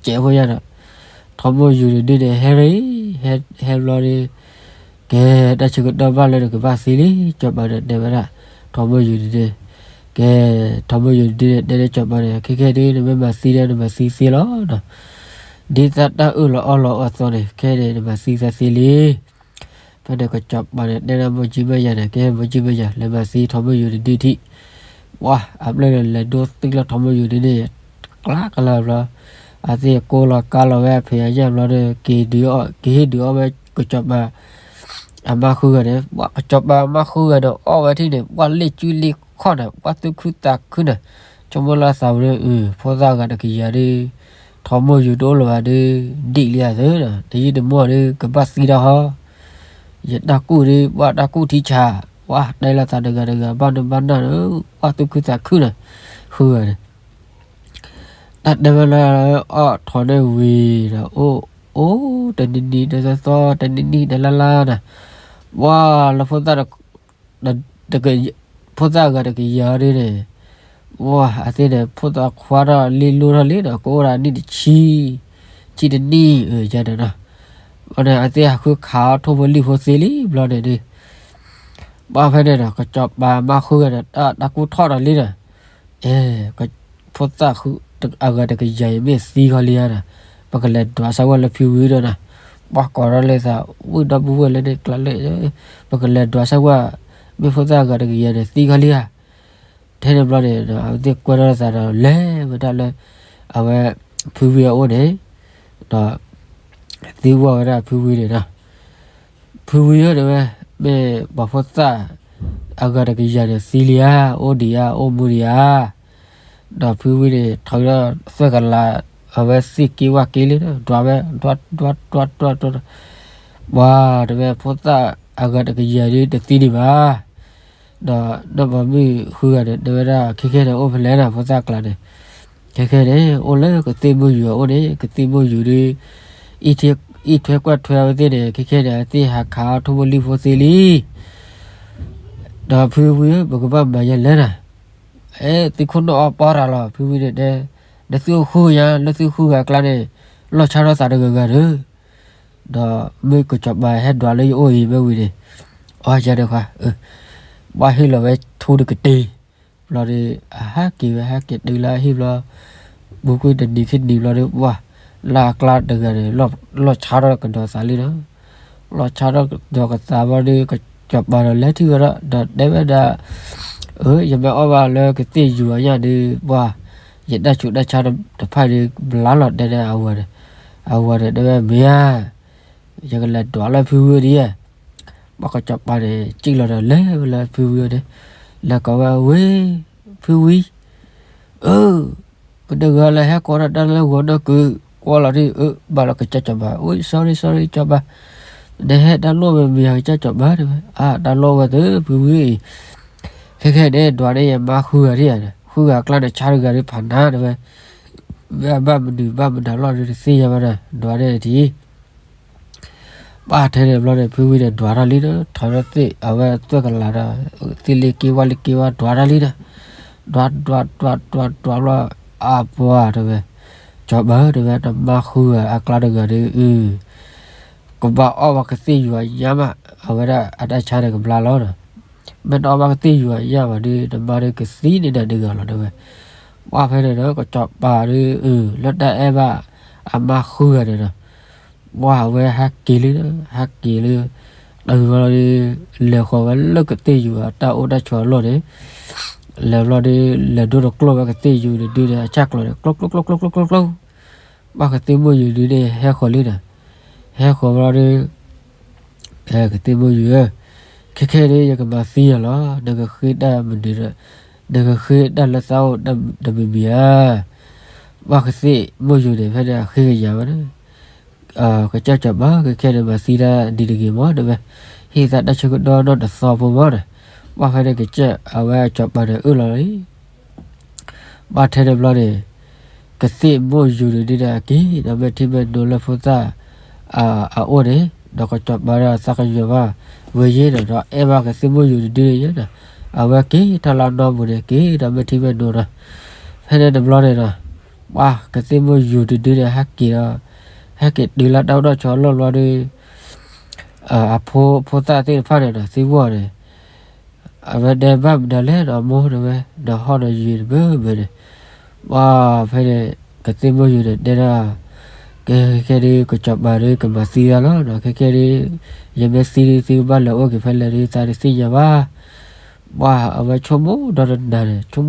ထိးမိၢ်ယူၤန့ၣ်ဒုးန့ၣ် ဟဲရံ, ဟဲဘျီဒီး, ကဲ, တၢ်ဆၢကတီၢ်ဘၣ်လၢနကဘၣ်သံလံ စီၤပၤန့ၣ်တဲဝဲဒၣ်, ထိးမိၢ်ယူၤန့ၣ်ဒုး, ကဲ, ထိးမိၢ်ယူၤန့ၣ်ဒုးန့ၣ် တဲန့ၢ်စီၤပၤန့ၣ် ခဲခဲဒုး နမ့ၢ်မၤသံဒီး နမၤသံသ့လီၤဒီး, ဒ်သးတၢ်အၢၣ်လီၤအီလီၤအသီန့ၣ် ခဲန့ၣ် နမၤသံသးသ့လံ ဖဲန့ၣ်ကစီၤပၤန့ၣ် တဲဒၣ်မိၢ်ကၠံမိၢ်ယါန့ၣ် ကဲမိၢ်ကၠံမိၢ်ယါ လဲၤမၤသံထိးမိၢ်ယူၤတဒုထံၣ်, ပှၤအပျဲၢ်န့ၣ် လဲၤဒိသံလၢထိးမိၢ်ယူၤဒုန့ၣ်, ကျါကလၢဘျီ, အသ့ၣ်ကိးလီၤကါလီၤဝဲအဖံးအညၣ်ဘျီဒီး က့ၤဒုးအီၣ် ကဟ့ၣ်ဒုးအီၣ်ဝဲကစီၤပၤ အမါဃုဂၤန့ၣ်, ပှၤကစီၤပၤအမါဃုဂၤန့ၣ် အီၣ်ဝဲထံၣ်န့ၣ် ပှၤလ့ၣ်ကူလ့ၣ်ခီၣ်န့ၣ် ပှၤသူၣ်ခုသးခုန့ၣ်, ဆိကမိၣ်လၢသးဝဲဒီး အု ဖိသၣ်ဂၤတကယၤဒီး ထိးမိၢ်ယူၤတအိၣ်လၢၤဘၣ်ဒီး ဒံးလံအသၢဒီး တယံာ်တမီၢ်ဒီး ကဘၣ်သံတၢ်ဟီ, ယတၢ်ကူၣ်ဒီး ပှၤတၢ်ကူၣ်ထံဆး, ပှၤတဲလီၤသးတဂၤတဂၤ ဘၣ်နဘၣ်နၢ်ဒီး ပှၤသူၣ်ခုသးခုန့ၣ်, ဃုဂၤန့ၣ် တၢ်တဲဝဲလၢအီၣ်ထိးန့ၣ်ဝံၤဒီး အိၣ်, အိၣ်တနံၤနံၤတသီသီ တနံၤနံၤတလါလါန့ၣ်, ပှၤလၢဖိသၣ် ဖိသၣ်အဂၤတကယၤဒ်န့ၣ်, ပှၤအသ့ၣ်န့ၣ် ဖိသၣ်ခွါထီၣ်လံလိၣ်ထီၣ်လံဒီး ကအိၣ်ဒၣ်နံၣ်တဆံ, ဆံတနံၣ်ယါန့ၣ်နီၤ, အန့ၣ်အသ့ၣ်ဟးဃုခးအီၣ်ထိၣ်ဖိလံၣ်ဖိသ့လံဘျီန့ၣ်ဒီး ဘၣ်ဖဲန့ၣ်ဒီး ကစီၤပၤမါဃုဂၤန့ၣ် တၢ်ကူၣ်ထီၣ်ဒီးလံဒီး, အဲ, ဖိသၣ်အဂၤတကယၤအံၤမ့ၢ်သံခီလံဧါဒီး, ပကလဲၤဒွးဆၢဝဲလၢဖံဝံဒီးနီၤ, ပှၤကိးထီၣ်လၢသး ဝံၣ်ဒီပုၢ်ဝဲၢ်လၢန့ၣ်ကျါလၢ, ပကလဲၤဒွးဆၢဝဲ, မ့ၢ်ဖိသၣ်အဂၤတကယၤန့ၣ် သံခီလံဧါ ထဲန့ၣ်ဘျီန့ၣ် အဝဲသ့ၣ်ကွဲထီၣ်သးဒီးလဲၤဝဲဒၣ်လၢ အဝဲ ဖုဝံအအိၣ်န့ၣ်, ဒီး သံကွၢ်ဝဲဒၣ်ဖုဝံန့ၣ်ဒီး, ဖုဝံဧၢ တဲဝဲ, မ့ၢ်ပှၤဖိသၣ်အဂၤတကယၤန့ၣ်သံလံဧါ, အိၣ်ဒံးဧါ, အိၣ်မူဒံးဧါ. ဒီးဖုဝံန့ၣ် ထီၣ်ဒီးသွဲၣ်ကလၤ အဝဲသ့ၣ်က့ဝဲက့လံ, ဒွးဝဲ, ဒွးဒွးဒွးဒွး, ပှၤတဲဝဲ ဖိသၣ်အဂၤတကယၤဒ်တသံဒံးဘၣ်. ဒီးနီၢ်ပိာ်မုၣ်ဃုဂၤန့ၣ် တဲဝဲဒၣ် ခဲခဲန့ၣ် အိၣ်ဖဲလဲၣ်န့ၣ် ဖိသၣ်ကျါန့ၣ်, ခဲခဲန့ၣ် အိၣ်လၢကသ့ၣ်မိၢ်ယူၤအအိၣ်န့ၣ်, ကသ့ၣ်မိၢ်ယူၤဒီး အံးထွဲကွၢ်ထွဲအဝဲသ့ၣ်န့ၣ်, ခဲခဲန့ၣ် အသ့ၣ်ဟးခးအီၣ်ထိၣ်ဖိလံၣ်ဖိသ့လံ. ဒီးဖုဝံဧၢ ပကဘၣ်မၤယဲလဲၣ်န့ၣ်, အဲ သုခိၣ်နီၣ်အီၣ်ပီတၢ်လီၤ. ဖုဝံန့ၣ်တဲ, နသုအိၣ်ဃုဂၤညါ, လၢသုဃုဂၤအကျါန့ၣ် လီၢ်ဆါထီၣ်သးတဂၤဂၤဒီး, ဒီးမ့ၢ်ကစီၤပၤဟဲဒွးလၢယအိၣ်အံၤမ့ၢ်ဝံၤန့ၣ်, အီယါဒၣ်ခွါ, ဘၣ်ဟ့ၣ်လီၤဝဲထူတကတ့ၢ်, ဘျီဒီး အဟးက့ၤဝဲ ဟဲက့ၤတုၤလၢအဟံၣ်ဘျီ, ပူၤကွံာ်တနံၤခံနံၤဘျီဒီး ပှၢ်, လၢအကျါတဂၤန့ၣ် လီၢ်ဆါထီၣ်ကဒီးသးလံဒီး, လီၢ်ဆါထီၣ်ကဒီးကသးဘျီဒီး ကစီၤပၤဒီးလဲၤထံၣ်ဝဲဒီး ဒီးတဲဝဲဒၣ်, အၢ ယမ့ၢ်အီၣ်ဘၣ်လၢကသ့ၣ်ယူၤအညၣ်ဒီး ပှၢ်, ယတၢ်ဆူးတၢ်ဆါတဖၣ်န့ၣ် ဘျါလီၤတဲန့ၣ်အဝၤဒီး, အဝၤဒီးတဲဝဲမ့ၢ်ဧါ ယကလဲၤဒွးလၢဖုဝံၤဒ်ဧါ, ဘၣ်ကစီၤပၤန့ၣ် စံၣ်လီၤဒီးလဲၤဝဲလၢဖုဝံၤန့ၣ်, လဲၤကိးဝဲဝ့ၢ်, ဖုဝံၤ, အၢ, ပတဂၤလၢဟဲကိးတၢ်တၢ်လၢဂီၤနီၢ်ကုၤ, ကွၢ်လီၤဒ်အၢ ဘၣ်လီၤကစၢ်စီၤပၤ, အိ sorry sorry စီၤပၤ, နဟဲတၢ်လိၣ်ဝဲမ့ၢ်ဧါကစၢ်စီၤပၤတဲဝဲ, အါ တၢ်လိၣ်ဝဲသ့ဖုဝံၤအံၤ, ခဲခဲန့ၣ် ဒွးန့ၢ်ယမါဃုဂၤဒ်ဧါ, ဃုဂၤအကျါန့ၣ် ဆါတဂၤဒ်ဖးနါတဲဝဲ မ့ၢ်အဘၣ်မနုၤဘၣ်မတၤလီၢ်ဒီးတသ့ၣ်ညါဘၣ်ဒီး ဒွးန့ၢ်တထံၣ်, ဘၣ်ထဲန့ၣ်ဘျီန့ၣ် ဖုဝံၤန့ၣ် ဒွးတၢ်လံဒီး ထီၣ်ထီၣ်သ့ၣ် အဝဲသွဲၣ်ကလၤဒီး သ့ၣ်လ့က့ဝါလ့က့ဝါ ဒွးတၢ်လံဒီး, ဒွးဒွးဒွးဒွးဒွးဘျီ, အါပှၢ်တဲဝဲ, စီၤပၤတဲဝဲ နမါဃုဂၤအကျါတဂၤဒီး အု ကဘၣ်အီၣ်ဝဲကသ့ၣ်ယူၤအညၣ်မး, အဝဲဒၣ်အတၢ်ဆါန့ၣ်ကဘျါလီၤဒီး, မ့ၢ်တအီၣ်ဘၣ်ကသ့ၣ်ယူၤအညၣ်ဘၣ်ဒီး နမါဒီးကသံန့ၢ်နၤတဂၤလီၤတဲဝဲ, ပှၢ်ဖဲန့ၣ်ဒီး ကစီၤပၤဒီး အု လၢတၢ်အဲၣ်ဘၣ် အမါဃုဂၤန့ၣ်ဒီး, ပှၢ်အဝဲဟဲက့ၤလံဒီး ဟဲက့ၤလံ, တုၤဘျီဒီး လဲၤဃီၤဝဲလၢကသ့ၣ်ယူၤအတၢ်အိၣ်တၢ်ဆိးအလီၢ်န့ၣ်, လဲၤဘျီဒီး လဲၤဒိတကျိၣ်ဝဲကသ့ၣ်ယူၤန့ၣ်ဒုန့ၣ် အဆၣ်ကျိၤန့ၣ် ကျိကျိကျိကျိကျိကျိကျိ, ဘၣ်ကသ့ၣ်မိၢ်ယူၤဒုန့ၣ် ဟဲဃီၤလံဒီး, ဟဲဃီၤဘျီဒီး ကသ့ၣ်မိၢ်ယူၤဧၢ, ခဲခဲန့ၣ် ယကမၤသံယၤလီၤ, နကဃ့တၢ်မနုၤဒီး, နကဃ့တၢ်လၢသးအိၣ်တမံၤမံၤဧါ, ဘၣ်ကသ့ၣ်မိၢ်ယူၤန့ၣ် ဖဲန့ၣ်အဃ့ကညးဝဲန့ၣ်, ကစၢ်စီၤပၤ ခဲခဲန့ၣ် မၤသံတၢ်ဒ်တဂ့ၤမးတဲဝဲ, ဟ့ၣ်သးတၢ်ဆၢကတီၢ်နီၢ်တသီဖိမးဒီး, ဘၣ်ဖဲန့ၣ် ကစၢ်အဝဲစီၤပၤန့ၣ်အၢၣ်လီၤလံ ဘၣ်ထဲန့ၣ်ဘျီန့ၣ်, ကသ့ၣ်မိၢ်ယူၤန့ၣ်ဒုဒီးအက့ၤဒီး မဲာ်ထံမဲာ်နိလၢဖိသၣ်အအိၣ်န့ၣ်, ဒီးကစီၤပၤဒီးသးကညီၤဘၣ်ဝဲယဲဒီး ဒီးအဲၣ်ဘၣ်ကသ့ၣ်မိၢ်ယူၤတဒုန့ၣ်ယဲဒီး, အဝဲက့ၤထီၣ်လၢအနီၢ်ပူၤန့ၣ် က့ၤဒီးမဲာ်ထံမဲာ်နိဒီး, ဖဲန့ၣ်တဘျီန့ၣ်ဒီး, ပှၢ်ကသ့ၣ်မိၢ်ယူၤတဒုန့ၣ် ဟဲက့ၤဒီး, ဟဲက့ၤတုၤလၢတၢ်အိၣ်တၢ်ဆိးအလီၢ်ဘျီဒီး, အဖိ ဖိသၣ်သ့ၣ်တဖၣ်န့ၣ်ဒီး သံကွၢ်န့ၣ် အဝဲတဲဘၣ်မနုၤလဲၣ်ဒီး မိၢ်တဲဝဲ, ဒီးဟီၣ်ဒီးယံၤတဘၢဘၢန့ၣ်, ပှၢ်ဖဲန့ၣ် ကသ့ၣ်မိၢ်ယူၤန့ၣ်တဲဒၣ်, ကဲခဲဒုး ကစီၤပၤဒုး ကမၤသံတၢ်လီၤဒီး ခဲခဲဒုး, ယမ့ၢ်သံဒုး သုကဘၣ်လဲၤအိၣ်က့ၤဖဲလဲၣ်ဒုး သးတသ့ၣ်ညါဘၣ်, ပှၢ်အဝဲဆိကမိၣ်ဒီတ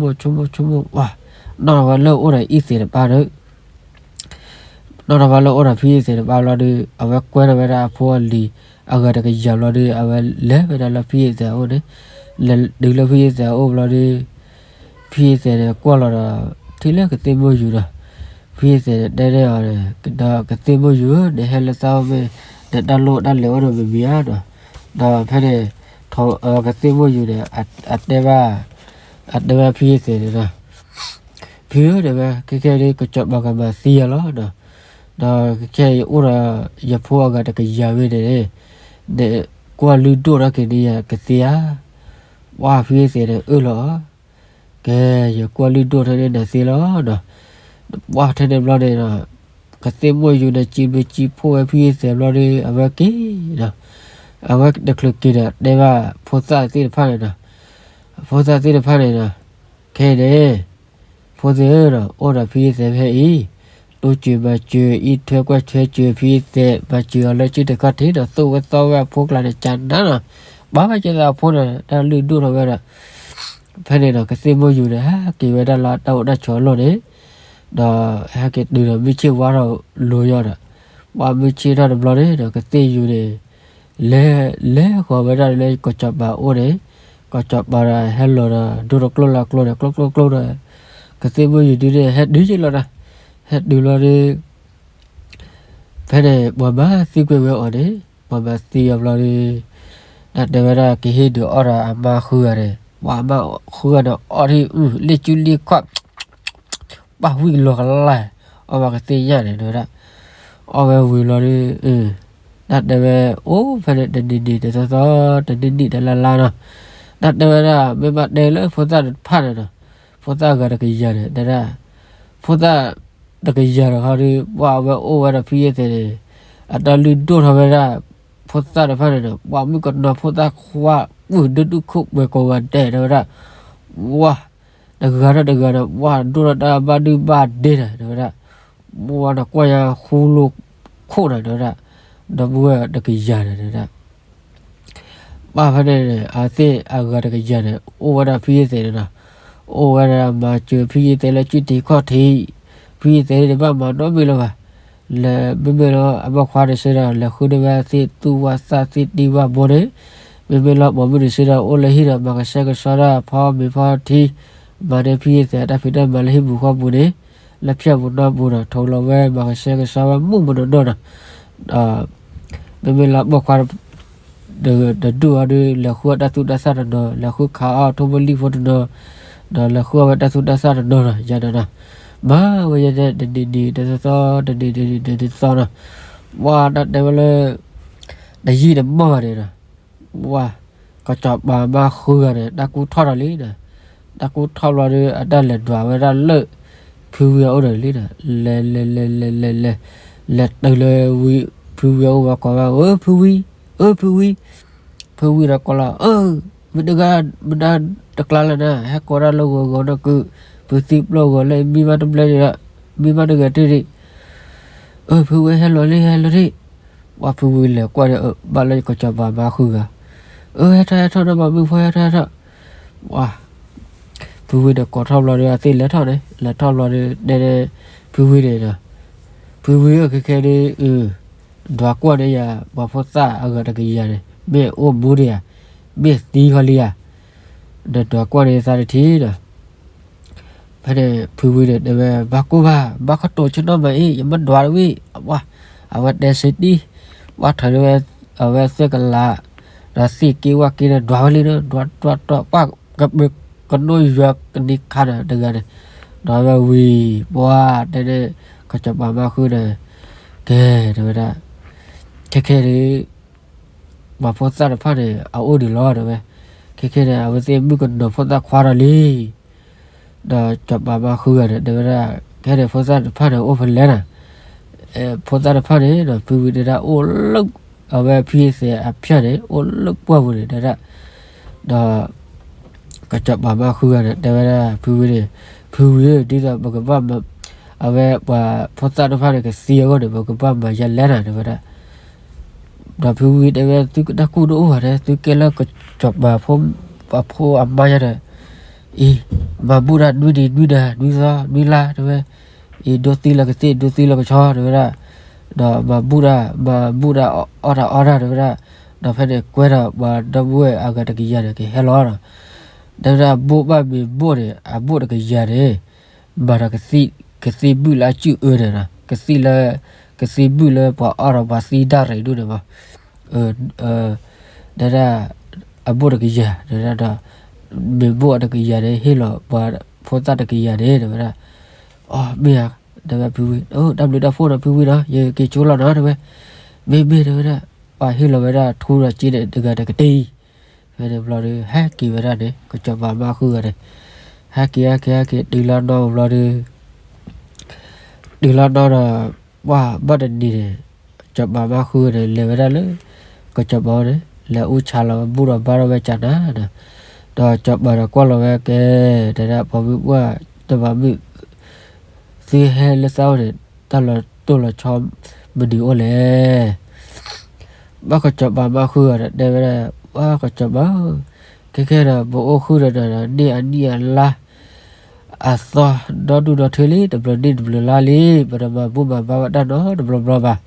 နၤန့ၣ် ဆိကမိၣ်ဆိကမိၣ်ဆိကမိၣ် ပှၢ်, နီၢ်ဒီးဝဲလၢအိၣ်ဒီးအံၣ်သ့းတပၢ်ဒီး နီၢ်ဒီးဝဲလၢအိၣ်ဒီးဖံအံၣ်သ့းတပၢ်ဘျီဒီး အဝဲကွဲဒီးဝဲဒၣ်အဖိအလံၤ အဂၤတကယၤဘျီဒီး အဝဲလဲၤဝဲဒၣ်လၢဖံအံၣ်သ့းအအိၣ်န့ၣ်, လဲၤတုၤလၢဖံအံၣ်သ့းအအိၣ်ဘျီဒီး, ဖံအံၣ်သ့းန့ၣ်ကွၢ်လီၤဒီး ထံၣ်လၢကသ့ၣ်မိၢ်ယူၤဒီး, ဖံအံၣ်သ့းန့ၣ်တဲန့ၢ်အီၤန့ၣ်, ဒီးကသ့ၣ်မိၢ်ယူၤဧၢ, နဟဲလၢသးအိၣ်မ့ၢ် နတၢ်လိၣ်တၢ်လဲၤအိၣ်ဒီးမံၤမံၤဧါဒီး, ဒီးဖဲန့ၣ် ကသ့ၣ်မိၢ်ယူၤန့ၣ် အတဲဘၣ်, အတဲဘၣ်ဖံအံၣ်သ့းန့ၣ်ဒီး ဖံဧၢ တဲဝဲ ခဲခဲဒုး ကစီၤပၤကမၤသံယၤလီၤဒီး, ဒီးခဲခဲအံၤအိၣ်ဒီးယဖိအဂၤတကယၤဝဲန့ၣ်, နကွၢ်လုၢ်ဒိၣ်ထီၣ်က့ၤန့ၢ်ယၤကသ့ဧါ. ပှၢ်ဖံအံၣ်သ့းန့ၣ်အၢၣ်လီၤအီၤ, ကဲ ယကွၢ်လုၢ်ဒိၣ်ထီၣ်န့ၢ်နၤသ့လီၤဒီး, ပှၢ်ထဲန့ၣ်ဘျီန့ၣ်ဒီး, ကသ့ၣ်မိၢ်ယူၤန့ၣ် စံးဘျုးစံးဖှိၣ်ဝဲဖံအံၣ်သ့းဘျီဒီး အဝဲက့ၤဒီး, အဝဲတချုးက့ၤဒီး တဲဘၣ်ဖိသၣ်သ့ၣ်တဖၣ်န့ၣ်ဒီး, ဖိသၣ်သ့ၣ်တဖၣ်န့ၣ်ဒီး, ခဲအံၤန့ၣ် ဖိသ့ၣ်ဧၢဒီး အိၣ်ဒီးဖံအံၣ်သ့းဖဲအံၤ, တိစၢၤမၤစၢၤ အံးထွဲကွၢ်ထွဲစၢၤဖံအံၣ်သ့း မၤစၢၤအီၤလၢစုတခီၣ်ထံးဒီး သိၣ်ဝဲသီဝဲအဖိကျါန့ၣ် ကနၤနီၤ, ဘၣ်ဝဲကဲသးအဖိန့ၣ် တၢ်လုၢ်ဒိၣ်ထီၣ်ဝဲဒီး, ဖဲန့ၣ်ဒီး ကသ့ၣ်မိၢ်ယူၤန့ၣ် ဟဲက့ၤဝဲဒၣ်လၢတၢ်အိၣ်တၢ်ဆိးအလီၢ်န့ၣ်, ဒီးဟဲက့ၤတုၤဒီး မုၢ်ဆ့ၣ်ဝါထီၣ်လိၤယီၤဒီး, ပှၢ်မုၢ်ဆ့ၣ်ထီၣ်တဘျီန့ၣ်ဒီး ကသ့ၣ်ယူၤန့ၣ် လဲၤ လဲၤဃီၤဝဲဒၣ်လၢကစီၤပၤအိၣ်န့ၣ်, ကစီၤပၤဒီးဟဲလီၤဒီး ဒိၣ်တကျိၣ်လၢကျိၤန့ၣ် ကျိကျိကျိဒီး, ကသ့ၣ်မိၢ်ယူၤဒုန့ၣ် ဟဲတုၤယ့ၢ်လီၤဒီး, ဟဲတုၤလီၤဒီး ဖဲန့ၣ် ပှၤမၤသံကွံာ်ဝဲအီၤန့ၣ်, ပှၤမၤသံအီၤဘျီဒီး, တၢ်တဲဝဲဒၣ်ကဟ့ၣ်ဒုးအီၣ်ဒီးအမါဃုဂၤန့ၣ်, ပှၤအမါဃုဂၤန့ၣ် အီၣ်ထံၣ်အုၣ် လ့ၣ်ကူလ့ၣ်ခီၣ် ပှၢ်ဝံၣ်လီၤကလၢ်, အီၣ်ဘၣ်ကသ့ၣ်ညါန့ၣ် တဲဝဲဒၣ်, အီၣ်ဝဲဝံၤလီၤဒီး, တၢ်တဲဝဲအိၣ်ဖဲန့ၣ် တနံၤနံၤတသီသီ တနံၣ်နံၣ်တလါလါနီၤ, တၢ်တဲဝဲဒၣ် မ့ၢ်ဘၣ်တဲလၢဖိသၣ်တဖၣ်န့ၣ်ဒီး, ဖိသၣ်အဂၤတကယၤန့ၣ် တဲဒၣ်, ဖိသၣ် တကယၤတခီဒီး ပှၤအဝဲအိၣ်ဝဲဒီးဖုယ့ၢ်သဲးန့ၣ် အတၢ်လုၢ်ဒိၣ်ထီၣ်ဝဲဒၣ် ဖိသၣ်တဖၣ်န့ၣ်ဒီး ပှၤမုၣ်ကနီၤဖိသၣ်ခွါ ပုၢ်ဒိၣ်ဒိၣ်ခိၣ်ပှဲၤကိးဂၤဒဲး တဲဝဲဒၣ်, ဝါ တဂၤထီၣ်တဂၤဒီး ပှၤဒိၣ်ထီၣ်တၢ်ဘၣ်ဒုဘၣ်ဒဲဒီး တဲဝဲဒၣ်, ဝါဒီးကွၢ်ညါဃူလိာ်ခိၣ်ဒီး တဲဝဲဒၣ်, ဒီပုၢ်ဝဲၢ်တကယၤန့ၣ် တဲဝဲဒၣ် ပၢ်ဖဲန့ၣ်န့ၣ် အဝဲသ့ၣ်အဂၤတကယၤန့ၣ် အိၣ်ဝဲဒၣ်ဖုယ့ၢ်သဲးန့ၣ်ဒီး အိၣ်ဝဲဒၣ်မၤစၢၤဖုယ့ၢ်သဲးလၢစုၣ်ထံးခီၣ်ထံး, ဖုယ့ၢ်သဲးန့ၣ်တဘၣ်မၤနီတမံၤလၢၤဘၣ်, လဲၤမ့မ့ၢ်လၢအပိာ်ခွါန့ၣ်စ့ၢ်ဒီး လဲၤဃုန့ၢ်ဝဲသ့ၣ်သူၣ်ဝၣ်သၣ်သ့ၣ်တံၢ်ဝၣ်ဘိန့ၣ်, မ့မ့ၢ်လၢပိာ်မုၣ်န့ၣ်စ့ၢ်ဒီး အိၣ်လၢဟံၣ်ဒီးမၤကဆှဲကဆှီဒၣ်ဖီမ့ၤဖီထံ, မၤန့ၢ်ဖုယ့ၢ်သဲးအတၢ်ဖံးတၢ်မၤလၢဟံၣ်ပူၤဃီပူၤန့ၣ်, လၢဖၠၣ်ပူၤနီၢ်ပူၤဒီး ထိးလီၤဝဲမၤကဆှဲကဆှီဝဲမူးမူးနီၢ်နီၢ်ဒီး မ့မ့ၢ်လၢအပိာ်ခွါ တဒူၣ်အီၤဒီး လဲၤဃုအီၣ်တၢ်သူၣ်တၢ်သၣ်တနီၤ, လဲၤဃုခးအီၣ်ထိၣ်ဖိလံၣ်ဖိတနီၤ, ဒီးလဲၤဃုအီၣ်ဝဲတၢ်သူၣ်တၢ်သၣ်တနီၤနီၤ ယၤဒီးနီၤ, မၤဝဲယဲန့ၣ် တနံၤနံၤတသီသီ တနံၤနံၤတသီသီနီၤ, ပှၤတၢ်တဲဝဲလၢ တယံာ်တမီၢ်ဘၣ်န့ၣ်ဒီး ပှၤ ကစီၤပၤမါဃုဂၤန့ၣ် တၢ်ကူၣ်ထီၣ်ဒီးလံဒီး တၢ်ကူၣ်ထီၣ်ဘျီဒီး အတၢ်လဲၤဒွးဝဲဒၣ်လၢ ဖုဝံအအိၣ်ဒီးလံဒီး လဲၤလဲၤလဲၤလဲၤလဲၤလဲၤ လဲၤတုၤလၢဝံ ဖုဝံအအိၣ်ဝဲကိးဝဲ အၢ ဖုဝံ, အၢ ဖုဝံ, ဖုဝံဒီးကိးလီၤ အၢ မ့ၢ်တဂၤ မ့ၢ်တၢ်တကျါလၢၤနၤ ဟဲကိးတၢ်လၢဂီၤဂီၤနီၢ်ကု ပသံပျိၢ်ဂီၤလၢမံမးတဘျဲၣ်န့ၣ်ဒီး မံမးတဂၤတ့ၢ်ဒံး အၢ ဖုဝံဟဲလီၤလံ ဟဲလီၤလံ, ပှၤဖုဝံလဲၤကွၢ်ဒီး ဘၣ်လၢကစီၤပၤမါဃုဂၤ, အၢ ဟဲထီၣ်ဟဲထီၣ်နီၢ်မၤမုၣ်ဖိ ဟဲထီၣ်ဟဲထီၣ်, ပှၤ ဖုဝံန့ၣ်ကိးထီၣ်ဘျီဒီး အသ့ၣ်လဲၤထီၣ်န့ၣ် လဲၤထီၣ်ဘျီဒီး တဲန့ၣ် ဖုဝံန့ၣ်ဒီး, ဖုဝံဧၢ ခဲခဲဒုး ဒွးကွၢ်န့ၢ်ယၤ ပှၤဖိသၣ်အဂၤတကယၤန့ၣ် မ့ၢ်အိၣ်မူဒံးဧါ, မ့ၢ်သံဃီလံဧါ, နဒွးကွၢ်န့ၢ်သးတထံၣ်ဒီး ဖဲန့ၣ် ဖုဝံန့ၣ်တဲဝဲ ဘၣ်ကိၢ်ဘၣ် ဘၣ်ခီတိာ်ဆ့ၣ်နီၤမးအံၤ ယမ့ၢ်ဒွးတဝံၣ်, ပှၤ အဝဲတဲစ့တံၢ်, ပှၤထီၣ်န့ၢ်ဝဲ အဝဲသ့ၣ်ကလး, ဒီးသ့ၣ်က့ဝၣ်က့ဒီးဒွးဝဲလံဒီး ဒွးဒွးဒွး ပှၤကမ့ၢ်ကနိယွၤကနံၤခါဒီးတဂၤန့ၣ်, ဒီးဝဲဝံၤ ပှၤတဲန့ၣ် ကစီၤပၤမါဃုန့ၣ်, ကဲ တဲဝဲဒၣ်, ခဲခဲဒုး ပှၤဖိသၣ်တဖၣ်န့ၣ် အအိၣ်ဒံးလီၤ တဲဝဲ, ခဲခဲန့ၣ် အဝဲသ့ၣ်မုၣ်ကနီၤဖိသၣ်ခွါဒီးလံ ဒီးစီၤပၤမါဃုဂၤန့ၣ် တဲဝဲဒၣ်, ခဲန့ၣ် ဖိသၣ်တဖၣ်န့ၣ် အိၣ်ဖဲလဲၣ်နၤ, ဖိသၣ်တဖၣ်န့ၣ်ဒီး ဖုဝံတဲဒၣ် အိၣ်လၢ အဝဲဖုယ့ၢ်သဲးအဖၠၣ်န့ၣ် အိၣ်လၢပှၢ်ပူၤန့ၣ် တဲဒၣ်, ဒီး ကစီၤပၤမါဃုဂၤန့ၣ် တဲဝဲဒၣ် ဖုဝံန့ၣ်, ဖုဝံဧၢ ဒ်သိးပကဘၣ်မၤ, အဝဲပှၤဖိသၣ်တဖၣ်န့ၣ် ကသံအဂီၢ်န့ၣ် ပကဘၣ်မၤယဲလဲၣ်နၤ တဲဝဲဒၣ် ဒီးဖုဝံတဲဝဲ သုတၢ်ကူၣ်တအိၣ်ဘၣ်ဒီး သုကဲလၢကစီၤပၤဖိအဖိအမါယါဒီး, အံၤ, မၤဘူၣ်တၢ်နွံနံၤနွံနၤ နွံသီနွံလါ တဲဝဲ, အံၤ ဒိသံလၢကသ့ၣ် ဒိသံလၢကဆီ တဲဝဲဒၣ်, ဒီးမၤဘူၣ်တၢ် မၤဘူၣ်တၢ်အီၣ်တၢ်အီတၢ် တဲဝဲဒၣ်, ဒီးဖဲန့ၣ်ကွဲဒီးပှၤဒီပုၢ်ဝဲၢ်အဂၤတကယၤန့ၣ် ကဟဲလီၤဒီး, တဲဝဲဒၣ် ဘိၣ်ဘၣ်မ့ၤဘိၣ်န့ၣ် အဘိၣ်တကယၤန့ၣ် မၤဒီးကသံၣ်, ကသံၣ်ဘုၣ်လၢအစုၣ်အၢန့ၣ်ဒီး ကသံၣ်လၢ, ကသံၣ်ဘုၣ်လၢပှၤအီၣ်ဒီးပှၤသံဒၣ်ရံၣ်ဒိၣ်န့ၣ်မး, တဲဒၣ်, အဘိၣ်တကယၤ တဲဒၣ်ဒီး, မ့ၤဘိၣ်အတကယၤန့ၣ် ဟ့ၣ်လီၤပှၤဖိသၣ်တကယၤန့ၣ် တဲဝဲဒၣ်, အီ မ့ၢ်ဧါ, တဲဝဲဖုဝံ, တၢ်ဘျုးတၢ်ဖှိၣ်ဒီးဖုဝံဒီး ယက့ၤဆိလီၤနီၤ တဲဝဲ, မ့ၢ်မ့ၢ် တဲဝဲဒၣ်, ပှၤဟ့ၣ်လီၤဝဲဒၣ်ထူဒီးစ့န့ၣ် တဂၤတကတ့ၢ် ဖဲန့ၣ်ဘျီဒီး ဟဲက့ၤဝဲဒၣ်န့ၣ် ကစီၤပၤမါဃုဂၤန့ၣ်, ဟဲက့ၤ ဟဲက့ၤ ဟဲက့ၤ တုၤလီၤနီၢ်ဘျီဒီး, တုၤလီၤနီၢ်ဒီး, ပှၤဘၣ်တနံၤန့ၣ်, စီၤပၤမါဃုဂၤန့ၣ် လဲၤဝဲဒၣ်လၢ, ကစီၤပၤန့ၣ် လဲၤအူဆါလီၤဝဲဘူၣ်ဒီးဘါထီၣ်ဝဲကၢ်နၤဒီး, ဒီးစီၤပၤဒီးကွၢ်လီၤဝဲကဲ, တဲဒၣ် ပိာ်မုၣ်ပှၢ် တဘၣ်မုၣ် သုဟဲလၢသးအိၣ်န့ၣ် တၢ်လီၤတိၢ်လီၤဆီမနုၤအိၣ်လဲၣ်. ဘၣ်ကစီၤပၤမါဃုဂၤဒီး တဲဝဲဒၣ်, ပှၤကစီၤပၤ, ခဲခဲဒီး ပအိၣ်ဃုာ်ဒီးနၤဒီး န့ၢ်အနံၣ်အလါ အသီဒီဒူၣ်ဒီထၢလံ, တဘျီနံၣ်တဘျီလါလံ, ပတမၤဘူၣ်မၤဘါဝဲတၢ်နီတဘျီဘျီဘၣ်.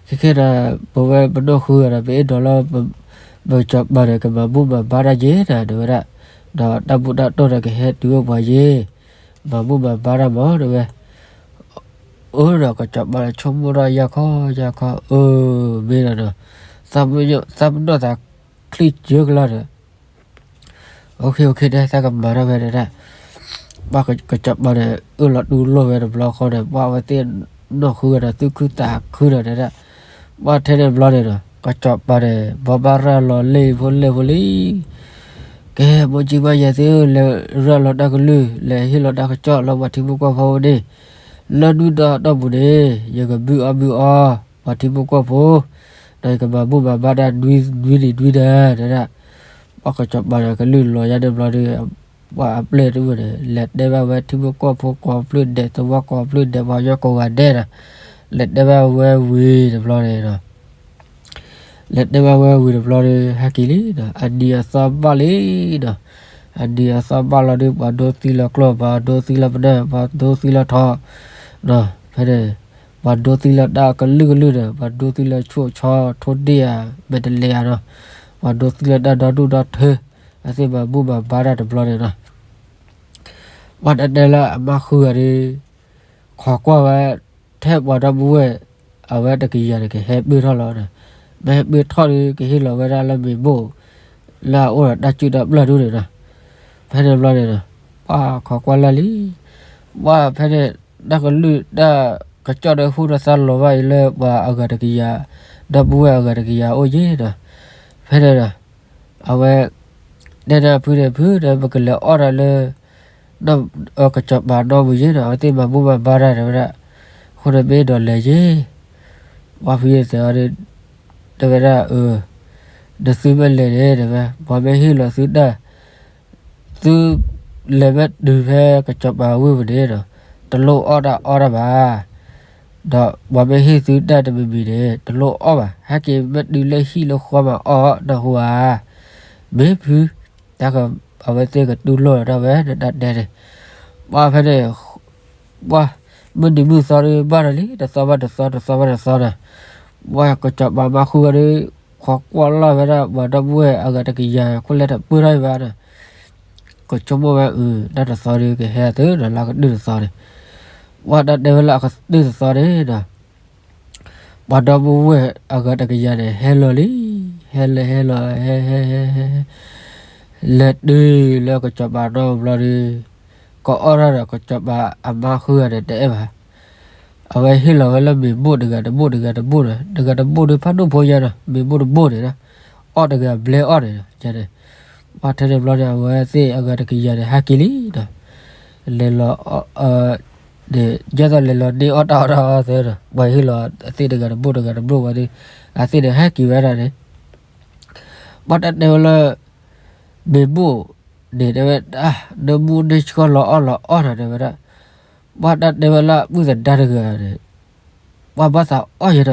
ခဲခဲဒီး ပဝဲပနီၢ်ဃုဂၤဒီး ပအဲၣ်ဒိးလၢ ပစီၤပၤန့ၣ် ကမၤဘူၣ်မၤဘါတၢ်ယဲၢ်နၤ တဲဝဲဒၣ်, ဒီးတၢ်ဘူၣ်တၢ်တီၢ်ဒီး ကဟဲတုၤအိၣ်ပှၤယဲၢ်, မၤဘူၣ်မၤဘါတၢ်မး တဲဝဲ. အၢဒီး ကစီၤပၤဒီး ဆိကမိၣ်ထီၣ်ယၢ်ခီယၢ်ခီ, အၢ မ့ၢ်ဒီးနီၤ, သးပနီၣ်သးချံၣ်စၢကလီဒီး အိၣ်ခ့အိၣ်ခ့ တဲ သးကမၤထီၣ်ဖဲတဲဒၣ်, ဘၣ်ကစီၤပၤန့ၣ် အၢၣ်လီၤတူၢ်လိာ်ဝဲတဘျီဃီန့ၣ် ဘၣ်ဝဲသ့ၣ်နီၢ်ဃုဂၤဒီး သူၣ်ခုသးခုဒီးတဲဒၣ်, ဘၣ်ထဲန့ၣ်ဘျီန့ၣ်ဒီး ကစီၤပၤန့ၣ် ဘိးဘၣ်ရၤလီၤလံာ်ဖိလဲၢ်ဖိလံ ကဲ မိၢ်ကၠံမါယဲသ့ၣ်ဧၢ, လဲၤရၤလီၤတၢ်ကလုၢ်, လဲၤဟ့ၣ်လီၤတၢ်ကစီၣ်လၢပှၤထံဖိကီၢ်ဖိန့ၣ်, လၢနွံနံၣ်အတီၢ်ပူၤန့ၣ် ယကဘုၣ်အီၣ်ဘုၣ်အီ ပှၤထံဖိကီၢ်ဖိ, ဒီးယကမၤဘူၣ်မၤဘါတၢ်နွံနံၣ်နွံနၤ တဲဒၣ်. ပှၤကစီၤပၤန့ၣ်ကလုၢ်လီၤယါန့ၣ်ဘျီဒီး ပှၤအပျဲၢ်တဖၣ်န့ၣ် လဲၤတဲဘၣ်ဝဲထံဖိကီၢ်ဖိကိးဖျၢၣ်ဒဲး သဝီကိးဖျၢၣ်ဒဲး ပှၤကညီကိးဂၤဒဲးဒီး လဲၤတဲဘၣ်ဝဲဝံၤတဘျီန့ၣ်ဒီး လဲၤတဲဘၣ်ဝဲဝံၤတဘျီဒီး ဟဲက့ၤလံဒီး အနံၤအသီဘၣ်လံဒီး အနံၤအသီဘၣ်လီၤဒီး ပှၤဒိသံလၢကျိၣ် ပှၤဒိသံလၢပနၢ် ပှၤဒိသံလၢထီ ဒီး ဖဲန့ၣ် ပှၤဒိသံလၢတၢ်ကလုာ်ကလုာ်ဒီး ပှၤဒိသံလၢဆူၣ်ဆီထိၣ်ဒ့ၣ်ဧါ မဲာ်တလဲၤဧါဒီး ပှၤဒိသံလၢတၢ်ဒီဒူၣ်ဒီထၢ အသ့ၣ်မၤဘူၣ်မၤဘါတၢ်တဘျီန့ၣ်ဒီး ပှၤတၢ်တဲလၢအမါဃုဂၤဒီး ခိးကွၢ်ဝဲ ထဲပှၤဒီပုၢ်ဝဲၢ် အဝဲတကယၤန့ၣ် ကဟဲပၢၢ်ထီၣ်လီၤဒီး မ့ၢ်ဟဲပၢၢ်ထီၣ်ဒီး ကဟ့ၣ်လီၤဝဲဒၣ်လၢမ့ၤဘိၣ် လၢအအိၣ်ဒီးတၢ်စုၣ်တၢ်ပျၢ်ဒူၣ်န့ၣ်ဒီး ဖဲန့ၣ်တဘျီန့ၣ်ဒီး ပှၤခိးကွၢ်လၢာ်လံ ပှၤဖဲန့ၣ် တၢ်ကလုၢ်တၢ်ကစီၣ်ဒီးဟူထီၣ်သါလီၤဘၣ်အံၤလၢပှၤအဂၤတကယၤ ဒီပုၢ်ဝဲၢ်အဂၤတကယၤအိၣ်ယ့ၣ်ဒီး ဖဲန့ၣ်ဒီး အဝဲ တဲဒၣ်ဖုန့ၣ် ဖုဒီး ပကလဲၤအီၣ်တၢ်လၢ ကစီၤပၤနီၢ်ပူၤယ့ၣ်ဒီး အဝဲသ့ၣ်မၤဘူၣ်မၤဘါတၢ်တဲဝဲဒၣ်, အဃိန့ၣ်မ့ၢ်ဒီးလဲၤယ့ၣ်, ပှၤဖုယသဲးအီၤဒီး တဲဝဲဒၣ်အၢ, ဒီးသုမ့ၢ်လဲၤန့ၣ် တဲဝဲ ပှၤမ့ၢ်ဟ့ၣ်လီၤသုတၢ် သုလဲၤမ့ၢ်တုၤဖဲကစီၤပၤဝ့ၢ်ပူၤန့ၣ်ဒီး တလိၣ်အီၣ်တၢ်အီတၢ်ဘၣ်, ဒီးပှၤမ့ၢ်ဟ့ၣ်သုတၢ်တမံၤမံၤန့ၣ် တလိၣ်အီၣ်ဘၣ်, ဟဲက့ၤမ့ၢ်တုၤလၢဟံၣ်လၢဃီမးအီၣ်နၢ်ဟူဧါ, မ့ၢ်ဖု, တၢ်အဝဲသ့ၣ်ကတူၢ်လိာ်ဒီးဝဲဒီးတၢ်တဲန့ၣ်, ပှၤဖဲန့ၣ် ပှၤ မုၢ်နံၤမုၢ်သီဒီးဘၣ်ဒီးလံ တသီဘၣ်တသီ တသီဘၣ်တသီဒီး, ပှၤကစီၤပၤမါဃုဂၤဒီး ခိးကွၢ်လီၤဝဲဒၣ်ပှၤဒီပုၢ်ဝဲၢ်အဂၤတကယၤ ခိၣ်လဲၣ်တပၢၢ်ထီၣ်အံၤဘၣ်ဒီး, ကဆိကမိၣ်ဝဲအုး တၢ်တသီဒီးကဟဲသုဒီးလၢကဒုၣ်တသီန့ၣ်, ပှၤတၢ်တဲဝဲလၢအကဒုၣ်တသီန့ၣ်ဒီး ပှၤဒီပုၢ်ဝဲၢ်အဂၤတကယၤန့ၣ် ဟဲလီၤလံ, ဟဲလၢဟဲလီၤ ဟဲဟဲဟဲဟဲ လဲၤတုၤလၢကစီၤပၤနီၢ်ပူၤဘျီဒီး, ကအီၣ်တၢ်ဒီးကစီၤပၤအမါဃုဂၤန့ၣ်တအဲၣ်ဘၣ်, အဝဲဟ့ၣ်လီၤဝဲလၢမ့ၤဘိၣ်တဂၤတဘိၣ်တဂၤတဘိၣ်ဒီး တဂၤတဘိၣ်ဒီးဖးဒိၣ်ဖိယါဒီး မ့ၤဘိၣ်တဘိၣ်န့ၣ်ဒီး, အီၣ်တဂၤဘျဲအီၣ်န့ၣ်ဒီး ယန့ၣ်, ပှၤထဲန့ၣ်ဘျီန့ၣ် အဝဲသ့ၣ်အဂၤတကယၤန့ၣ် ဟဲက့ၤလံဒီး လဲၤလီၤ န့ၣ် ဒ်သိးလဲၤလီၤန့ၢ်အီၣ်တၢ်အီၣ်တၢ်အီသ့ဒီး ပှၤဟ့ၣ်လီၤအသ့ၣ်တဂၤတဘိၣ်တဂၤတဘိၣ်ဝဲဒီး အသ့ၣ်န့ၣ်ဟဲက့ၤဝဲဒၣ်န့ၣ်, ပှၤတၢ်တဲဝဲလၢ မ့ၤဘိၣ်န့ၣ် တဲဝဲဒၣ် နၢမူနၢဆှီလီၤအီၣ်လီၤအီၣ်ဒီး တဲဝဲဒၣ်, ပှၤတၢ်တဲဝဲလၢအပုၢ်သဒါတဂၤန့ၣ် ပှၤဘၣ်သးအီၣ်ယဲဒီးမ့ၤဧါန့ၣ်, ဘၣ်သးအီၣ်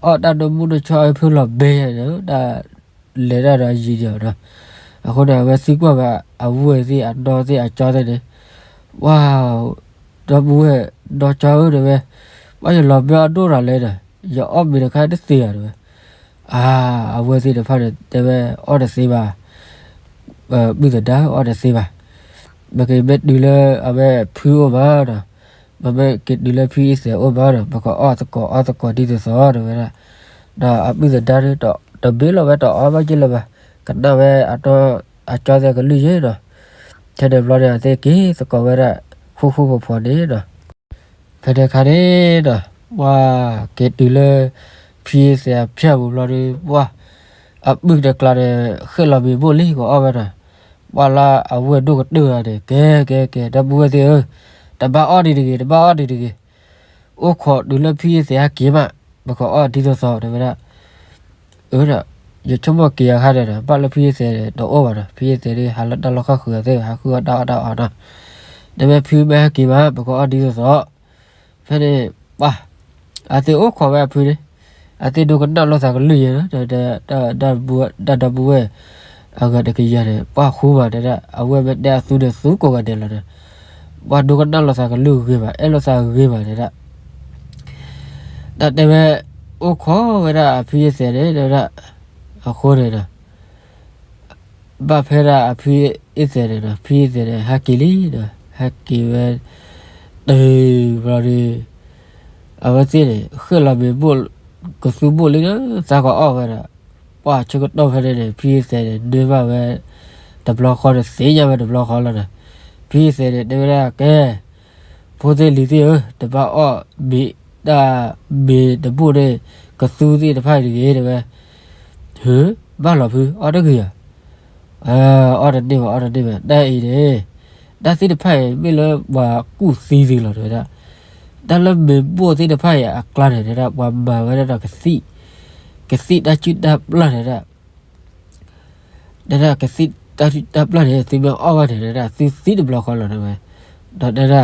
တၢ်နၢမူနၢဆှီအဖုလီၤဘဲယဲန့ၣ် တၢ်လဲၤတၢ်ဒီးယံာ်ဒီးဒီး, အဃိန့ၣ် အဝဲသံကွၢ်ဝဲအဝဲၢ်သ့ၣ်အနီၢ်သ့ၣ်အကၠီသ့ၣ်န့ၣ်, ပှၤ ဒီပုၢ်ဝဲၢ်နီၢ်ကၠီဧၢ တဲဝဲ, ပှၤယလီၤဘဲအီၣ်ဒိၣ်တၢ်လဲၣ်ဒီး ယအီၣ်မ့ၤတခါတသ့ဧါ တဲဝဲ, အါ အဝဲၢ်သ့ၣ်တဖၣ်န့ၣ် တဲဝဲအီၣ်တသ့ဘၣ် ပုၢ်သဒါအီၣ်တသ့ဘၣ်, ပကမ့ၢ်တုၤလၢအဝဲဖုအိၣ်မးဒီး, ပမ့ၢ်က့ၤတုၤလၢဖုအံၤသဲးအိၣ်မးဒီး ပကအီၣ်သကိးအီၣ်သကိးဒ်သိးသိးတဲဝဲဒၣ်, ဒီးအပုၢ်သဒါန့ၣ် တဘ့ၣ်လီၤဝဲတအီၣ်ဘၣ်က့လၢၤဘၣ်, ကနၣ်ဝဲအနီၢ်အကၠီသ့ၣ်ကလုၢ်ယဲဒီး, ထဲန့ၣ်ဘျီန့ၣ် အသ့ၣ်က့ၤသကိးဝဲဒၣ် ဃူဃူဖိးဖိးန့ၣ်ဒီး ဖဲန့ၣ်အခါန့ၣ်ဒီး ပှၤက့ၤတုၤလၢ ဖုအံၤသဲးအဖၠၣ်ပူၤဘျီဒီး ပှၤ အပုၢ်တကျါန့ၣ် ဃ့ၢ်လီၤမ့ၤဘိၣ်လံ ကအီၣ်ဝဲဒီး, ပှၤလၢအဝဲၢ်ဒိၣ်ကတၢၢ်ဂၤန့ၣ် ကဲကဲကဲ ဒီပုၢ်ဝဲၢ်သ့ၣ်ဧၢ, တဘၣ်အီၣ်ဒံးတဂ့ၤ တဘၣ်အီၣ်ဒံးတဂ့ၤ, အိၣ်ခိးတုၤလၢဖုအံၤသဲးဟဲက့ၤမး ပကအီၣ်ဒ်သိးသိး တဲဝဲဒၣ် အၢဒီး ယဆိကမိၣ်က့ၤအခါန့ၣ်ဒီး ဘၣ်လၢဖုအံၤသဲးန့ၣ် တအိၣ်ဘၣ်ဒီး ဖုအံၤသဲးန့ၣ် ဟးလၢတၢ်လီၢ်ခီၣ်ဃုာ်အသ့ၣ် ဟးဃုအီၣ်တၢ်အီၣ်တၢ်အီနီၤ, တဲဝဲဖုမ့ၢ်ဟဲက့ၤမး ပကအီၣ်ဒ်သိးသိး, ဖဲန့ၣ် ပှၤ အသ့ၣ်အိၣ်ခိးဝဲအဖုန့ၣ်, အသ့ၣ်ဒိကနၣ်လိာ်သးကလုၢ်ယဲၤနီၤ, တၢ်ဒီပုၢ်ဝဲၢ် အဂၤတကယၤန့ၣ် ပှၤဃူမးတဲဒၣ် အဝဲမ့ၢ်တဲအသူန့ၣ် သူကိးဂၤဒဲးလီၤဒီး, ပှၤဒိကနၣ်လိာ်သးကလုၢ်ဂ့ၤဘၣ် အဲၣ်လိာ်သးဂ့ၤဘၣ်တဲဒၣ် တၢ်တဲဝဲ အိၣ်ခိးဝဲဒၣ်အဖုအံၤသဲးန့ၣ် တဲဝဲဒၣ်, အဃိန့ၣ်ဒီး ဘၣ်ဖဲဒၣ်အဖုအံၤသဲးန့ၣ်ဒီး ဖုအံၤသဲးန့ၣ် ဟဲက့ၤလံဒီး ဟဲက့ၤဝဲ တုၤဘျီဒီး အဝဲသ့ၣ်န့ၣ် ဃ့ၢ်လီၤမ့ၤဘိၣ် ကသူဘိၣ်လံဒီး သးကအီၣ်ဝဲဒီး ပှၤဆၢကတီၢ်ဖဲန့ၣ်န့ၣ် ဖုအံၤသဲးန့ၣ် နၢဘၣ်ဝဲ တဘျီဃီန့ၣ် သ့ၣ်ညါဝဲတဘျီဃီလီၤဒီး ဖုအံၤသဲးန့ၣ် တဲဝဲဒၣ်ကဲ ဖိသ့ၣ်လံၤသ့ၣ်ဧၢ, တဘၣ်အီၣ်မ့ၤ တၢ်မ့ၤတဘိၣ်န့ၣ် ကသူသ့ၣ်တဖၣ်အံၤတဂ့ၤ တဲဝဲ. ဟု, ဘၣ်လီၤဖု, အီၣ်တဂ့ၤဧါ. အီၣ်တန့ၢ်ဘၣ် အီၣ်တန့ၢ်ဘၣ်. တၢ်အံၤန့ၣ် တၢ်သ့ၣ်တဖၣ်အံၤ မ့ၢ်လၢပှၤကူၣ်သံသ့လီၤ တဲဝဲဒၣ်. တၢ်လၢမ့ၤဘိၣ်သ့ၣ်တဖၣ်အံၤအကျါန့ၣ် တဲဝဲဒၣ် ပှၤမၤဝဲဒၣ်ဒီးကသံၣ်, ကသံၣ်တၢ်စုၣ်တၢ်ပျၢ်န့ၣ်ဒၣ် တဲဒၣ် ကသံၣ်တၢ်စုၣ်တၢ်ပျၢ်န့ၣ် သုမ့ၢ်အီၣ်ဘၣ်န့ၣ် တဲဒၣ် သုသံတဘျီဃီလီၤ တဲဝဲ. ဒီးတဲဒၣ်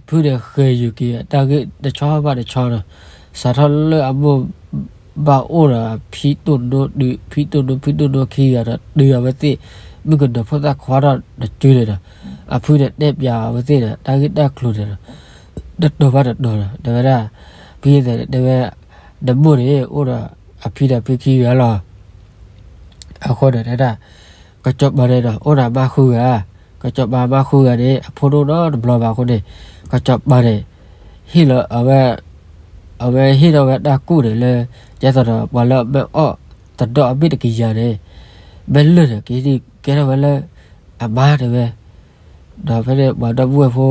ဖုန့ၣ်ဃဲၤယုာ်က့ၤ တၢ်ဂ့ၢ်တဆီဘၣ်တဆီဒီး စးထီၣ်လၢအမိၢ်ဘၣ်အိၣ်ဒီး ဖံတိၢ်နိ ဖံတိၢ်နိ ဖံတိၢ်နိခံဂၤဒီး တုၤအဝဲသ့ၣ် မုၣ်ကနီၤဖိသၣ်ခွါထီၣ်တစုန့ၣ်ဒီး အဖုန့ၣ်တဲပၠးအဝဲသ့ၣ်ဒီး တၢ်ဂ့ၢ်တၢ်ကျိၤန့ၣ်ဒီး တတီၤဘၣ်တတီၤဒီး တဲဝဲဒၣ် ဖုယသဲးန့ၣ် တဲဝဲ နမိၢ်န့ၣ်အိၣ်ဒီးအဖံဒီးဖံခံဂၤလီၤ. အဃိန့ၣ်တဲဒၣ် ကစီၤပၤန့ၣ်ဒီး အိၣ်ဒီးအမါဃုဂၤ, ကစီၤပၤအမါဃုဂၤန့ၣ် အဖိဒိၣ်နီတဘျီဘၣ်အဃိန့ၣ် ကစီၤပၤန့ၣ် ဟ့ၣ်လီၤအဝဲ အဝဲဟ့ၣ်ထီၣ်ဝဲတၢ်ကူၣ်န့ၣ်လၢ ဒ်သိးဒီး ပှၤလၢအမ့ၢ်အီၣ်သဒီၣ်အဘ့ၣ်တကယၤန့ၣ် မ့ၢ်လၢာ်န့ၣ် ကဟ့ၣ်ကဲထီၣ်ဝဲလၢအမါ တဲဝဲ. ဒီးဖဲန့ၣ် ပှၤဒီပုၢ်ဝဲၢ်ဖိ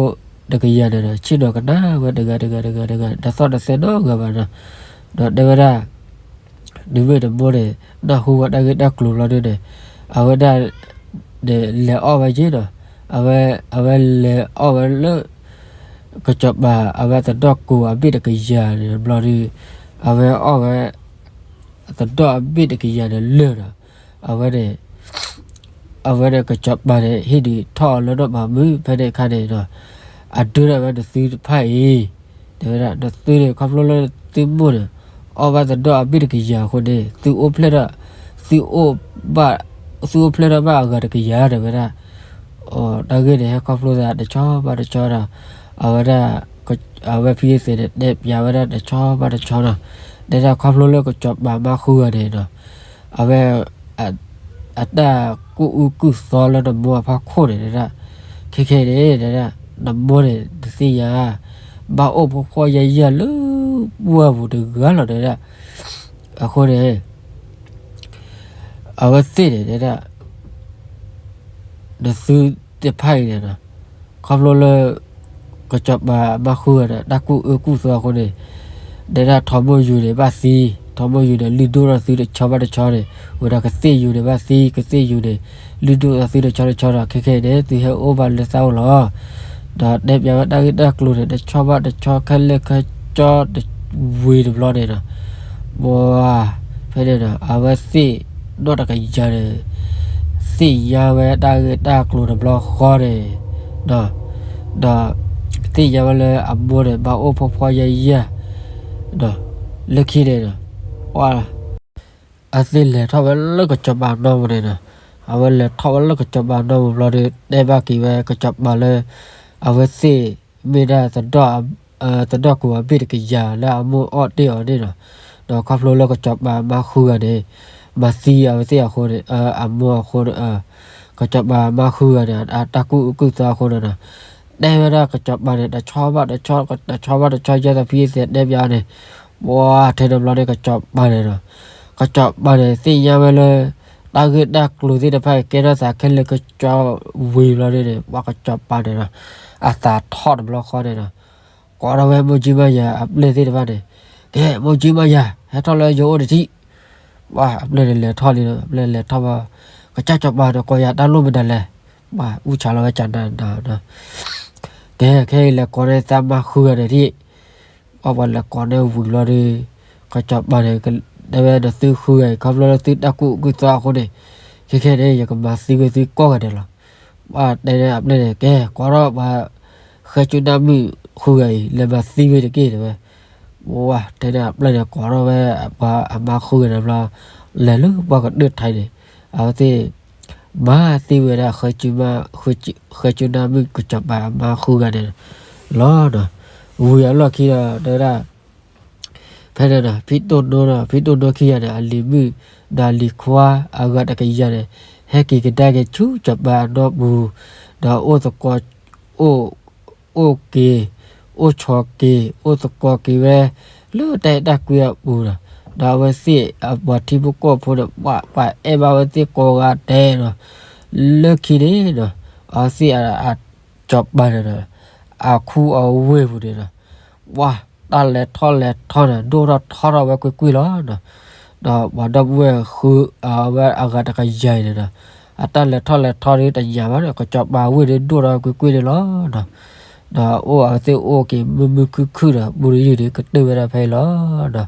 တကယၤန့ၣ်ဒီး ဆ့ၣ်နီၤကနၣ်ဝဲတဂၤတဂၤတဂၤတဂၤ တသီၣ်တသဲနီတဂၤဘၣ်ဒီး ဒီးတဲဝဲဒၣ် နမ့ၢ်နမိၢ်န့ၣ် နၢ်ဟူဝဲတၢ်ဂ့ၢ်တၢ်ကျိၤဘျီဒုန့ၣ် အဝဲဒၣ်န့ၣ် လဲၤအီၣ်ဝဲက့ၤဒီး အဝဲ အဝဲလဲၤအီၣ်ဝဲလၢ ကစီၤပၤ အဝဲသဒီၣ်ကိးအဘ့ၣ်တကယၤန့ၣ်ဘျီဒု အဝဲအီၣ်ဝဲ သဒီၣ်အဘ့ၣ်တကယၤန့ၣ်လၢာ်ဒီး အဝဲန့ၣ် အဝဲန့ၣ်ကစီၤပၤန့ၣ် ဟ့ၣ်ဒုးထီၣ်အီၤလၢနီၢ်မၤမုၣ် ဖဲန့ၣ်အခါန့ၣ်ဒီး အဒုးဒၣ်ဝဲနသုတဖၣ်အံၤ တဲဝဲဒၣ် နသုန့ၣ် ခီဖျိလၢသုမိၢ်န့ၣ် အီၣ်ဘၣ်သဒီၣ်အဘ့ၣ်တကယၤအဃိန့ၣ် သုအိၣ်ဖျဲၣ်ထီၣ် သုအိၣ်ဘၣ် သုအိၣ်ဖျဲၣ်ထီၣ်ဘၣ်အဂၤတကယၤ တဲဝဲဒၣ်. တၢ်ဂ့ၢ်န့ၣ် ဟဲခီဖျိသးတဆီဘၣ်တဆီဒီး အဝဲဒၣ် အဝဲဖံသ့ၣ်န့ၣ် တဲပၠးဝဲဒၣ်တဆီဘၣ်တဆီဒီး တဲဒၣ်ခီဖျိလၢကစီၤပၤမါဃုဂၤန့ၣ်ဒီး အဝဲ အတၢ်ကူၣ်အုၣ်ကူၣ်သီလၢနမိၢ်အဖီခိၣ်န့ၣ် တဲဒၣ် ခဲခဲအံၤန့ၣ် တဲဒၣ် နမိၢ်န့ၣ် နသ့ၣ်ညါ ဘၣ်အိၣ်ဖှီၣ်ဖှီၣ်ယာ်ယာ်လၢပှၢ်ပူၤတဂၤလီၤ တဲဒၣ်. အဃိန့ၣ် အဝဲသ့ၣ်န့ၣ် တဲဒၣ် နသုတဖၣ်အံၤန့ၣ်ဒီး ခီဖျိလၢ ကစီၤပၤမါဃုဂၤန့ၣ် တၢ်ကူၣ်အုၣ်ကူၣ်သီအဃိန့ၣ် တဲဒၣ် ထီဘိယူၤန့ၣ်ဘၣ်သံ, ထီဘိယူၤန့ၣ် လုၢ်ဒိၣ်ထီၣ်သုတဆီဘၣ်တဆီန့ၣ် ဝံၤဒီးကသ့ၣ်ယူၤန့ၣ်ဘၣ်သံ, ကသ့ၣ်ယူၤန့ၣ် လုၢ်ဒိၣ်ထီၣ်သုတဆီတဆီဒီး ခဲခဲအံၤန့ၣ် သုဟဲအိၣ်ဘၣ်လၢသးအိၣ်လီၤ. ဒီးတဲပၠးဝဲတၢ်ဂ့ၢ်တၢ်ကျိၤန့ၣ် တဆီဘၣ်တဆီ ခဲလၢာ်ခဲဆ့ တဝံၤတဘျီန့ၣ်ဒီး ပှၤ ဖဲန့ၣ်ဒီး အဝဲသ့ၣ်နီၢ်တကယၤန့ၣ် သ့ၣ်ညါဝဲတၢ်ဂ့ၢ်တၢ်ကျိၤတဘျီဃီန့ၣ် ဒီး ဒီး သ့ၣ်ညါဝဲလၢအမိၢ်န့ၣ် ဘၣ်အိၣ်ဖှီၣ်ဖှီၣ်ယာ်ယာ် ဒီး လၢခံန့ၣ်ဒီး ပှၤ အဝဲသ့ၣ်လဲၤထီၣ်ဝဲလၢကစီၤပၤနီၢ်ပူၤန့ၣ်ဒီး အဝဲလဲၤထီၣ်ဝဲလၢကစီၤပၤနီၢ်ပူၤဘျီဒီး တဲဘၣ်က့ၤဝဲကစီၤပၤလၢ အဝဲသ့ၣ်မ့ၢ်ဒၣ် သဒီၣ်ကိးအဘ့ၣ်တကယၤလၢအမိၢ်အီၣ်တ့ၢ်အီၤန့ၣ်ဒီး ဒီးခီဖျိလၢကစီၤပၤမါဃုဂၤန့ၣ် မၤသံအဝဲသ့ၣ်အဃိန့ၣ် အမိၢ်အဃိန့ၣ် ကစီၤပၤမါဃုဂၤန့ၣ် အတၢ်ကူၣ်အုၣ်ကူၣ်သီအဃိန့ၣ်ဒီး တဲဝဲဒၣ်ကစီၤပၤန့ၣ် တဆီဘၣ်တဆီ တဆီဘၣ်တဆီ ယဲသိးဖံသ့ၣ်တဲပၠးန့ၣ် ပှၤထဲန့ၣ်ဘျီန့ၣ် ကစီၤပၤန့ၣ်ဒီး ကစီၤပၤန့ၣ် သ့ၣ်ညါဝဲလၢ တၢ်ဂ့ၢ်တၢ်ကျိၤသ့ၣ်တဖၣ်အံၤ ကဲထီၣ်သးခဲလၢာ်ခဲဆ့ဝံၤဘျီန့ၣ် ပှၤကစီၤပၤန့ၣ်ဒီး အသးထီၣ်တဘျီဃီန့ၣ်ဒီး ကိးထီၣ်ဝဲမိၢ်ကၠံမါယၤအပျဲၢ်သ့ၣ်တဖၣ်န့ၣ် ကဲ မိၢ်ကၠံမါယၤ ဟဲထီၣ်လၢယအိၣ်တထံၣ် ပှၤအပျဲၢ်န့ၣ်လဲၤထီၣ်လံဒီး အပျဲၢ်လဲၤထီၣ်ဘၣ် ကစၢ်စီၤပၤဒီးကိးယၤတၢ်လိၣ်မနုၤလဲၣ် ပှၤအူဆးလီၤဝဲကနၤဒီး ကဲ ခဲအံၤလဲၤကိးန့ၢ်သးမါဃုဂၤန့ၣ်ထံၣ် ပှၤပှၤလဲၤကိးန့ၢ်ဝံၤလီၤဒီး ကစီၤပၤန့ၣ် တဲဝဲဒီးသုဃုဂၤအံၤ ခီဖျိလၢသုတၢ်ကူၣ်အုၣ်ကူၣ်သီအဃိန့ၣ် ခဲခဲန့ၣ် ယကမၤသံဝဲသုကိးဂၤဒဲးလီၤ ပှၤတဲန့ၢ်အပျဲၢ်န့ၣ် ကဲ ကိးထီၣ်ပှၤ ဃဲကၠူနၢ်မုၣ်ဃုဂၤအံၤ လဲၤမၤသံဝဲတက့ၢ်တဲဝဲ ဝဲ တဲန့ၢ်အပျဲၢ်န့ၣ် ကိးထီၣ်ဝဲပှၤအမါဃုဂၤန့ၣ်ဘျီ လဲၤလၢပှၤကဒၢၣ်ထံးန့ၣ် အဝဲသ့ၣ် မၤသံဝဲဒၣ် ဃဲကၠူနၢ်မုၣ်ကစီၤပၤအမါဃုဂၤန့ၣ်လီၤဒီး ဝံၤအလီၢ်ခံဒီး တဲဝဲဒၣ် ဖဲန့ၣ်ဒီး ဖံတိၢ်နိဒီး ဖံတိၢ်နိခံဂၤန့ၣ် အလံၤမုၣ် ဒီးအလံၤခွါ အဂၤတကယၤန့ၣ် ဟဲက့ၤကဒါက့ၤဆူစီၤပၤအနီၢ်ပူၤ ဒီးအိၣ်သကိး အိၣ် အိၣ်က့ၤ အိၣ်ဆိးက့ၤ အိၣ်သကိးက့ၤဝဲ လၢတၢ်အဲၣ်တၢ်ကွံအပူၤဒီး ဒီးအဝဲသ့ၣ်အပှၤထံဖိကီၢ်ဖိန့ၣ် ပှၤ ပှၤအဲၣ်ဘၣ်ဝဲသ့ၣ်ကိးဂၤဒဲးဒီး လၢခံန့ၣ်ဒီး အဝဲသ့ၣ်အ စီၤပၤန့ၣ်ဒီး အခူအဝ့ၢ်ပူၤန့ၣ်ဒီး ပှၤ တၢ်လဲၤထီၣ်လဲၤထီန့ၣ် ဒိၣ်ထီၣ်ထီထီၣ်ဝဲကွ့ၢ်ကွ့ၢ်လီၤ. ဒီးပှၤဒီပုၢ်ဝဲၢ်ဃု အဝဲအဂၤတကယၤအံၤန့ၣ်ဒီး အတၢ်လဲၤထီၣ်လဲၤထီဒီးတညၣ်ဘၣ်ဒီး ကစီၤပၤဝ့ၢ်ဒီးဒိၣ်ထီၣ်ကွ့ၢ်ကွ့ၢ်န့ၣ်လီၤ. ဒီးအိၣ်အဝဲသ့ၣ်အိၣ်က့ၤမုာ်မုာ်ခုၣ်ခုၣ်ဒီး ဘူးတယုၢ်ဒီးကတၢၢ်ဝဲဒၣ်ဖဲအံၤလီၤ.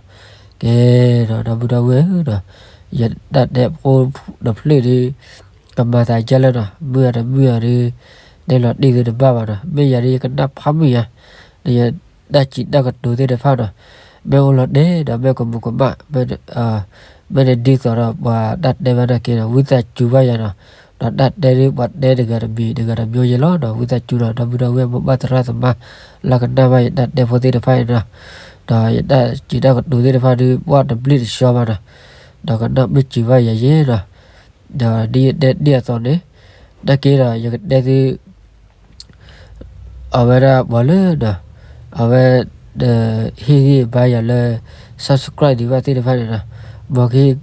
ကဲဒီး ဒီပုၢ်ဒီဝဲၢ်ဧၢဒီး ယတၢ်တဲဖိတဖျၢၣ်ဒီး ကမၤသးဒ်လဲၣ်ဒီး မုာ်အတမုာ်အီၤဒီး တဲလီၤတံၢ်သုတဘၣ်ဘၣ်ဒီး မ့ၢ်ယၤဒီးယကနၣ်ဖးမုာ်ယၤ ဒီးယတၢ်စံးတၢ်ကတိၤသ့ၣ်တဖၣ်ဒီး မ့ၢ်အိၣ်လီၤတဲာ်ဒီး မ့ၢ်ကမူးကမၣ် မ့ၢ်န့ၣ်ဒ်သိးဒီးပှၤတၢ်တဲဘၣ်နာ်က့ဒီး ဝံသးစူၤဘၣ်ယၤဒီး ဒီးတၢ်တဲဒ်ပှၤတဲတဂၤတမံၤ တဂၤတမံၤယဲလီၤဒီး ဝံသးစူၤဒီး ဒီပုၢ်ဒီဝဲၢ်မိၢ်ပၢ်သရၣ်သမါ လၢကနၣ်ဘၣ်ယတၢ်တဲဖိသ့ၣ်တဖၣ်အံၤဒီး ဒီးယတၢ်စံးတၢ်ကတိၤသ့ၣ်တဖၣ်ဒီး ဘၣ်တဘျ့တဆှီဘၣ်ဒီး ဒီးကနၣ်မ့ၢ်စၢၤဘၣ်ယၤယဲဒီး ဒီးဒ်ယတဲဒ်အသိးန့ၣ် နာ်က့ဒီး ယကတဲသု အဝဲဒၣ်ပှၤလၢဒီး အဝဲ ဟ့ၣ်ဂံၢ်ဘါယၤလၢ subscribe ဒံးဘၣ်သ့ၣ်တဖၣ်န့ၣ်ဒီး မ်ကဟ့ၣ်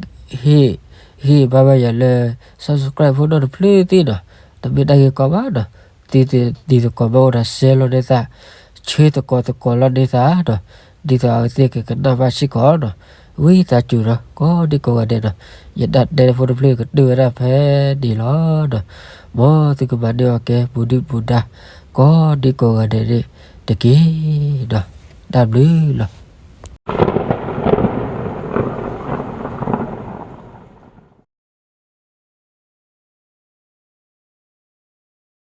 ဟ့ၣ်ဂံၢ်ဘါဘၣ်ယၤလၢ subscribe ဖိနီၢ်တဖျၢၣ်သ့ၣ်ဒီး တမ့ၢ်တၢ်ဂ့ၢ်ကီဘၣ်ဒီး သုတံၤသကိးမ့ၢ်အိၣ်ဒီး share လီၤန့ၢ်သး ဆၢသကိးသကိးလီၤန့ၢ်သးဒီး ဒ်သိးအဝဲသ့ၣ်ကကနၣ်ဘၣ်စ့ၢ်ကီးဒီး ဝံသးစူၤဒီး ကိးဒံကိးဂၤဒဲးဒီး ယတၢ်တဲဖိတဖျၢၣ်ကတၢၢ်ဝဲဒၣ်ဖဲန့ၣ်လီၤဒီး မ်သုကမၤန့ၢ်အီၤကဲ ပူၤဒုၣ်ပူၤဒါ ကိးဒံကိးဂၤဒဲးန့ၣ်တက့ၢ်ဒီး တၢ်ဘျုးလီၤ.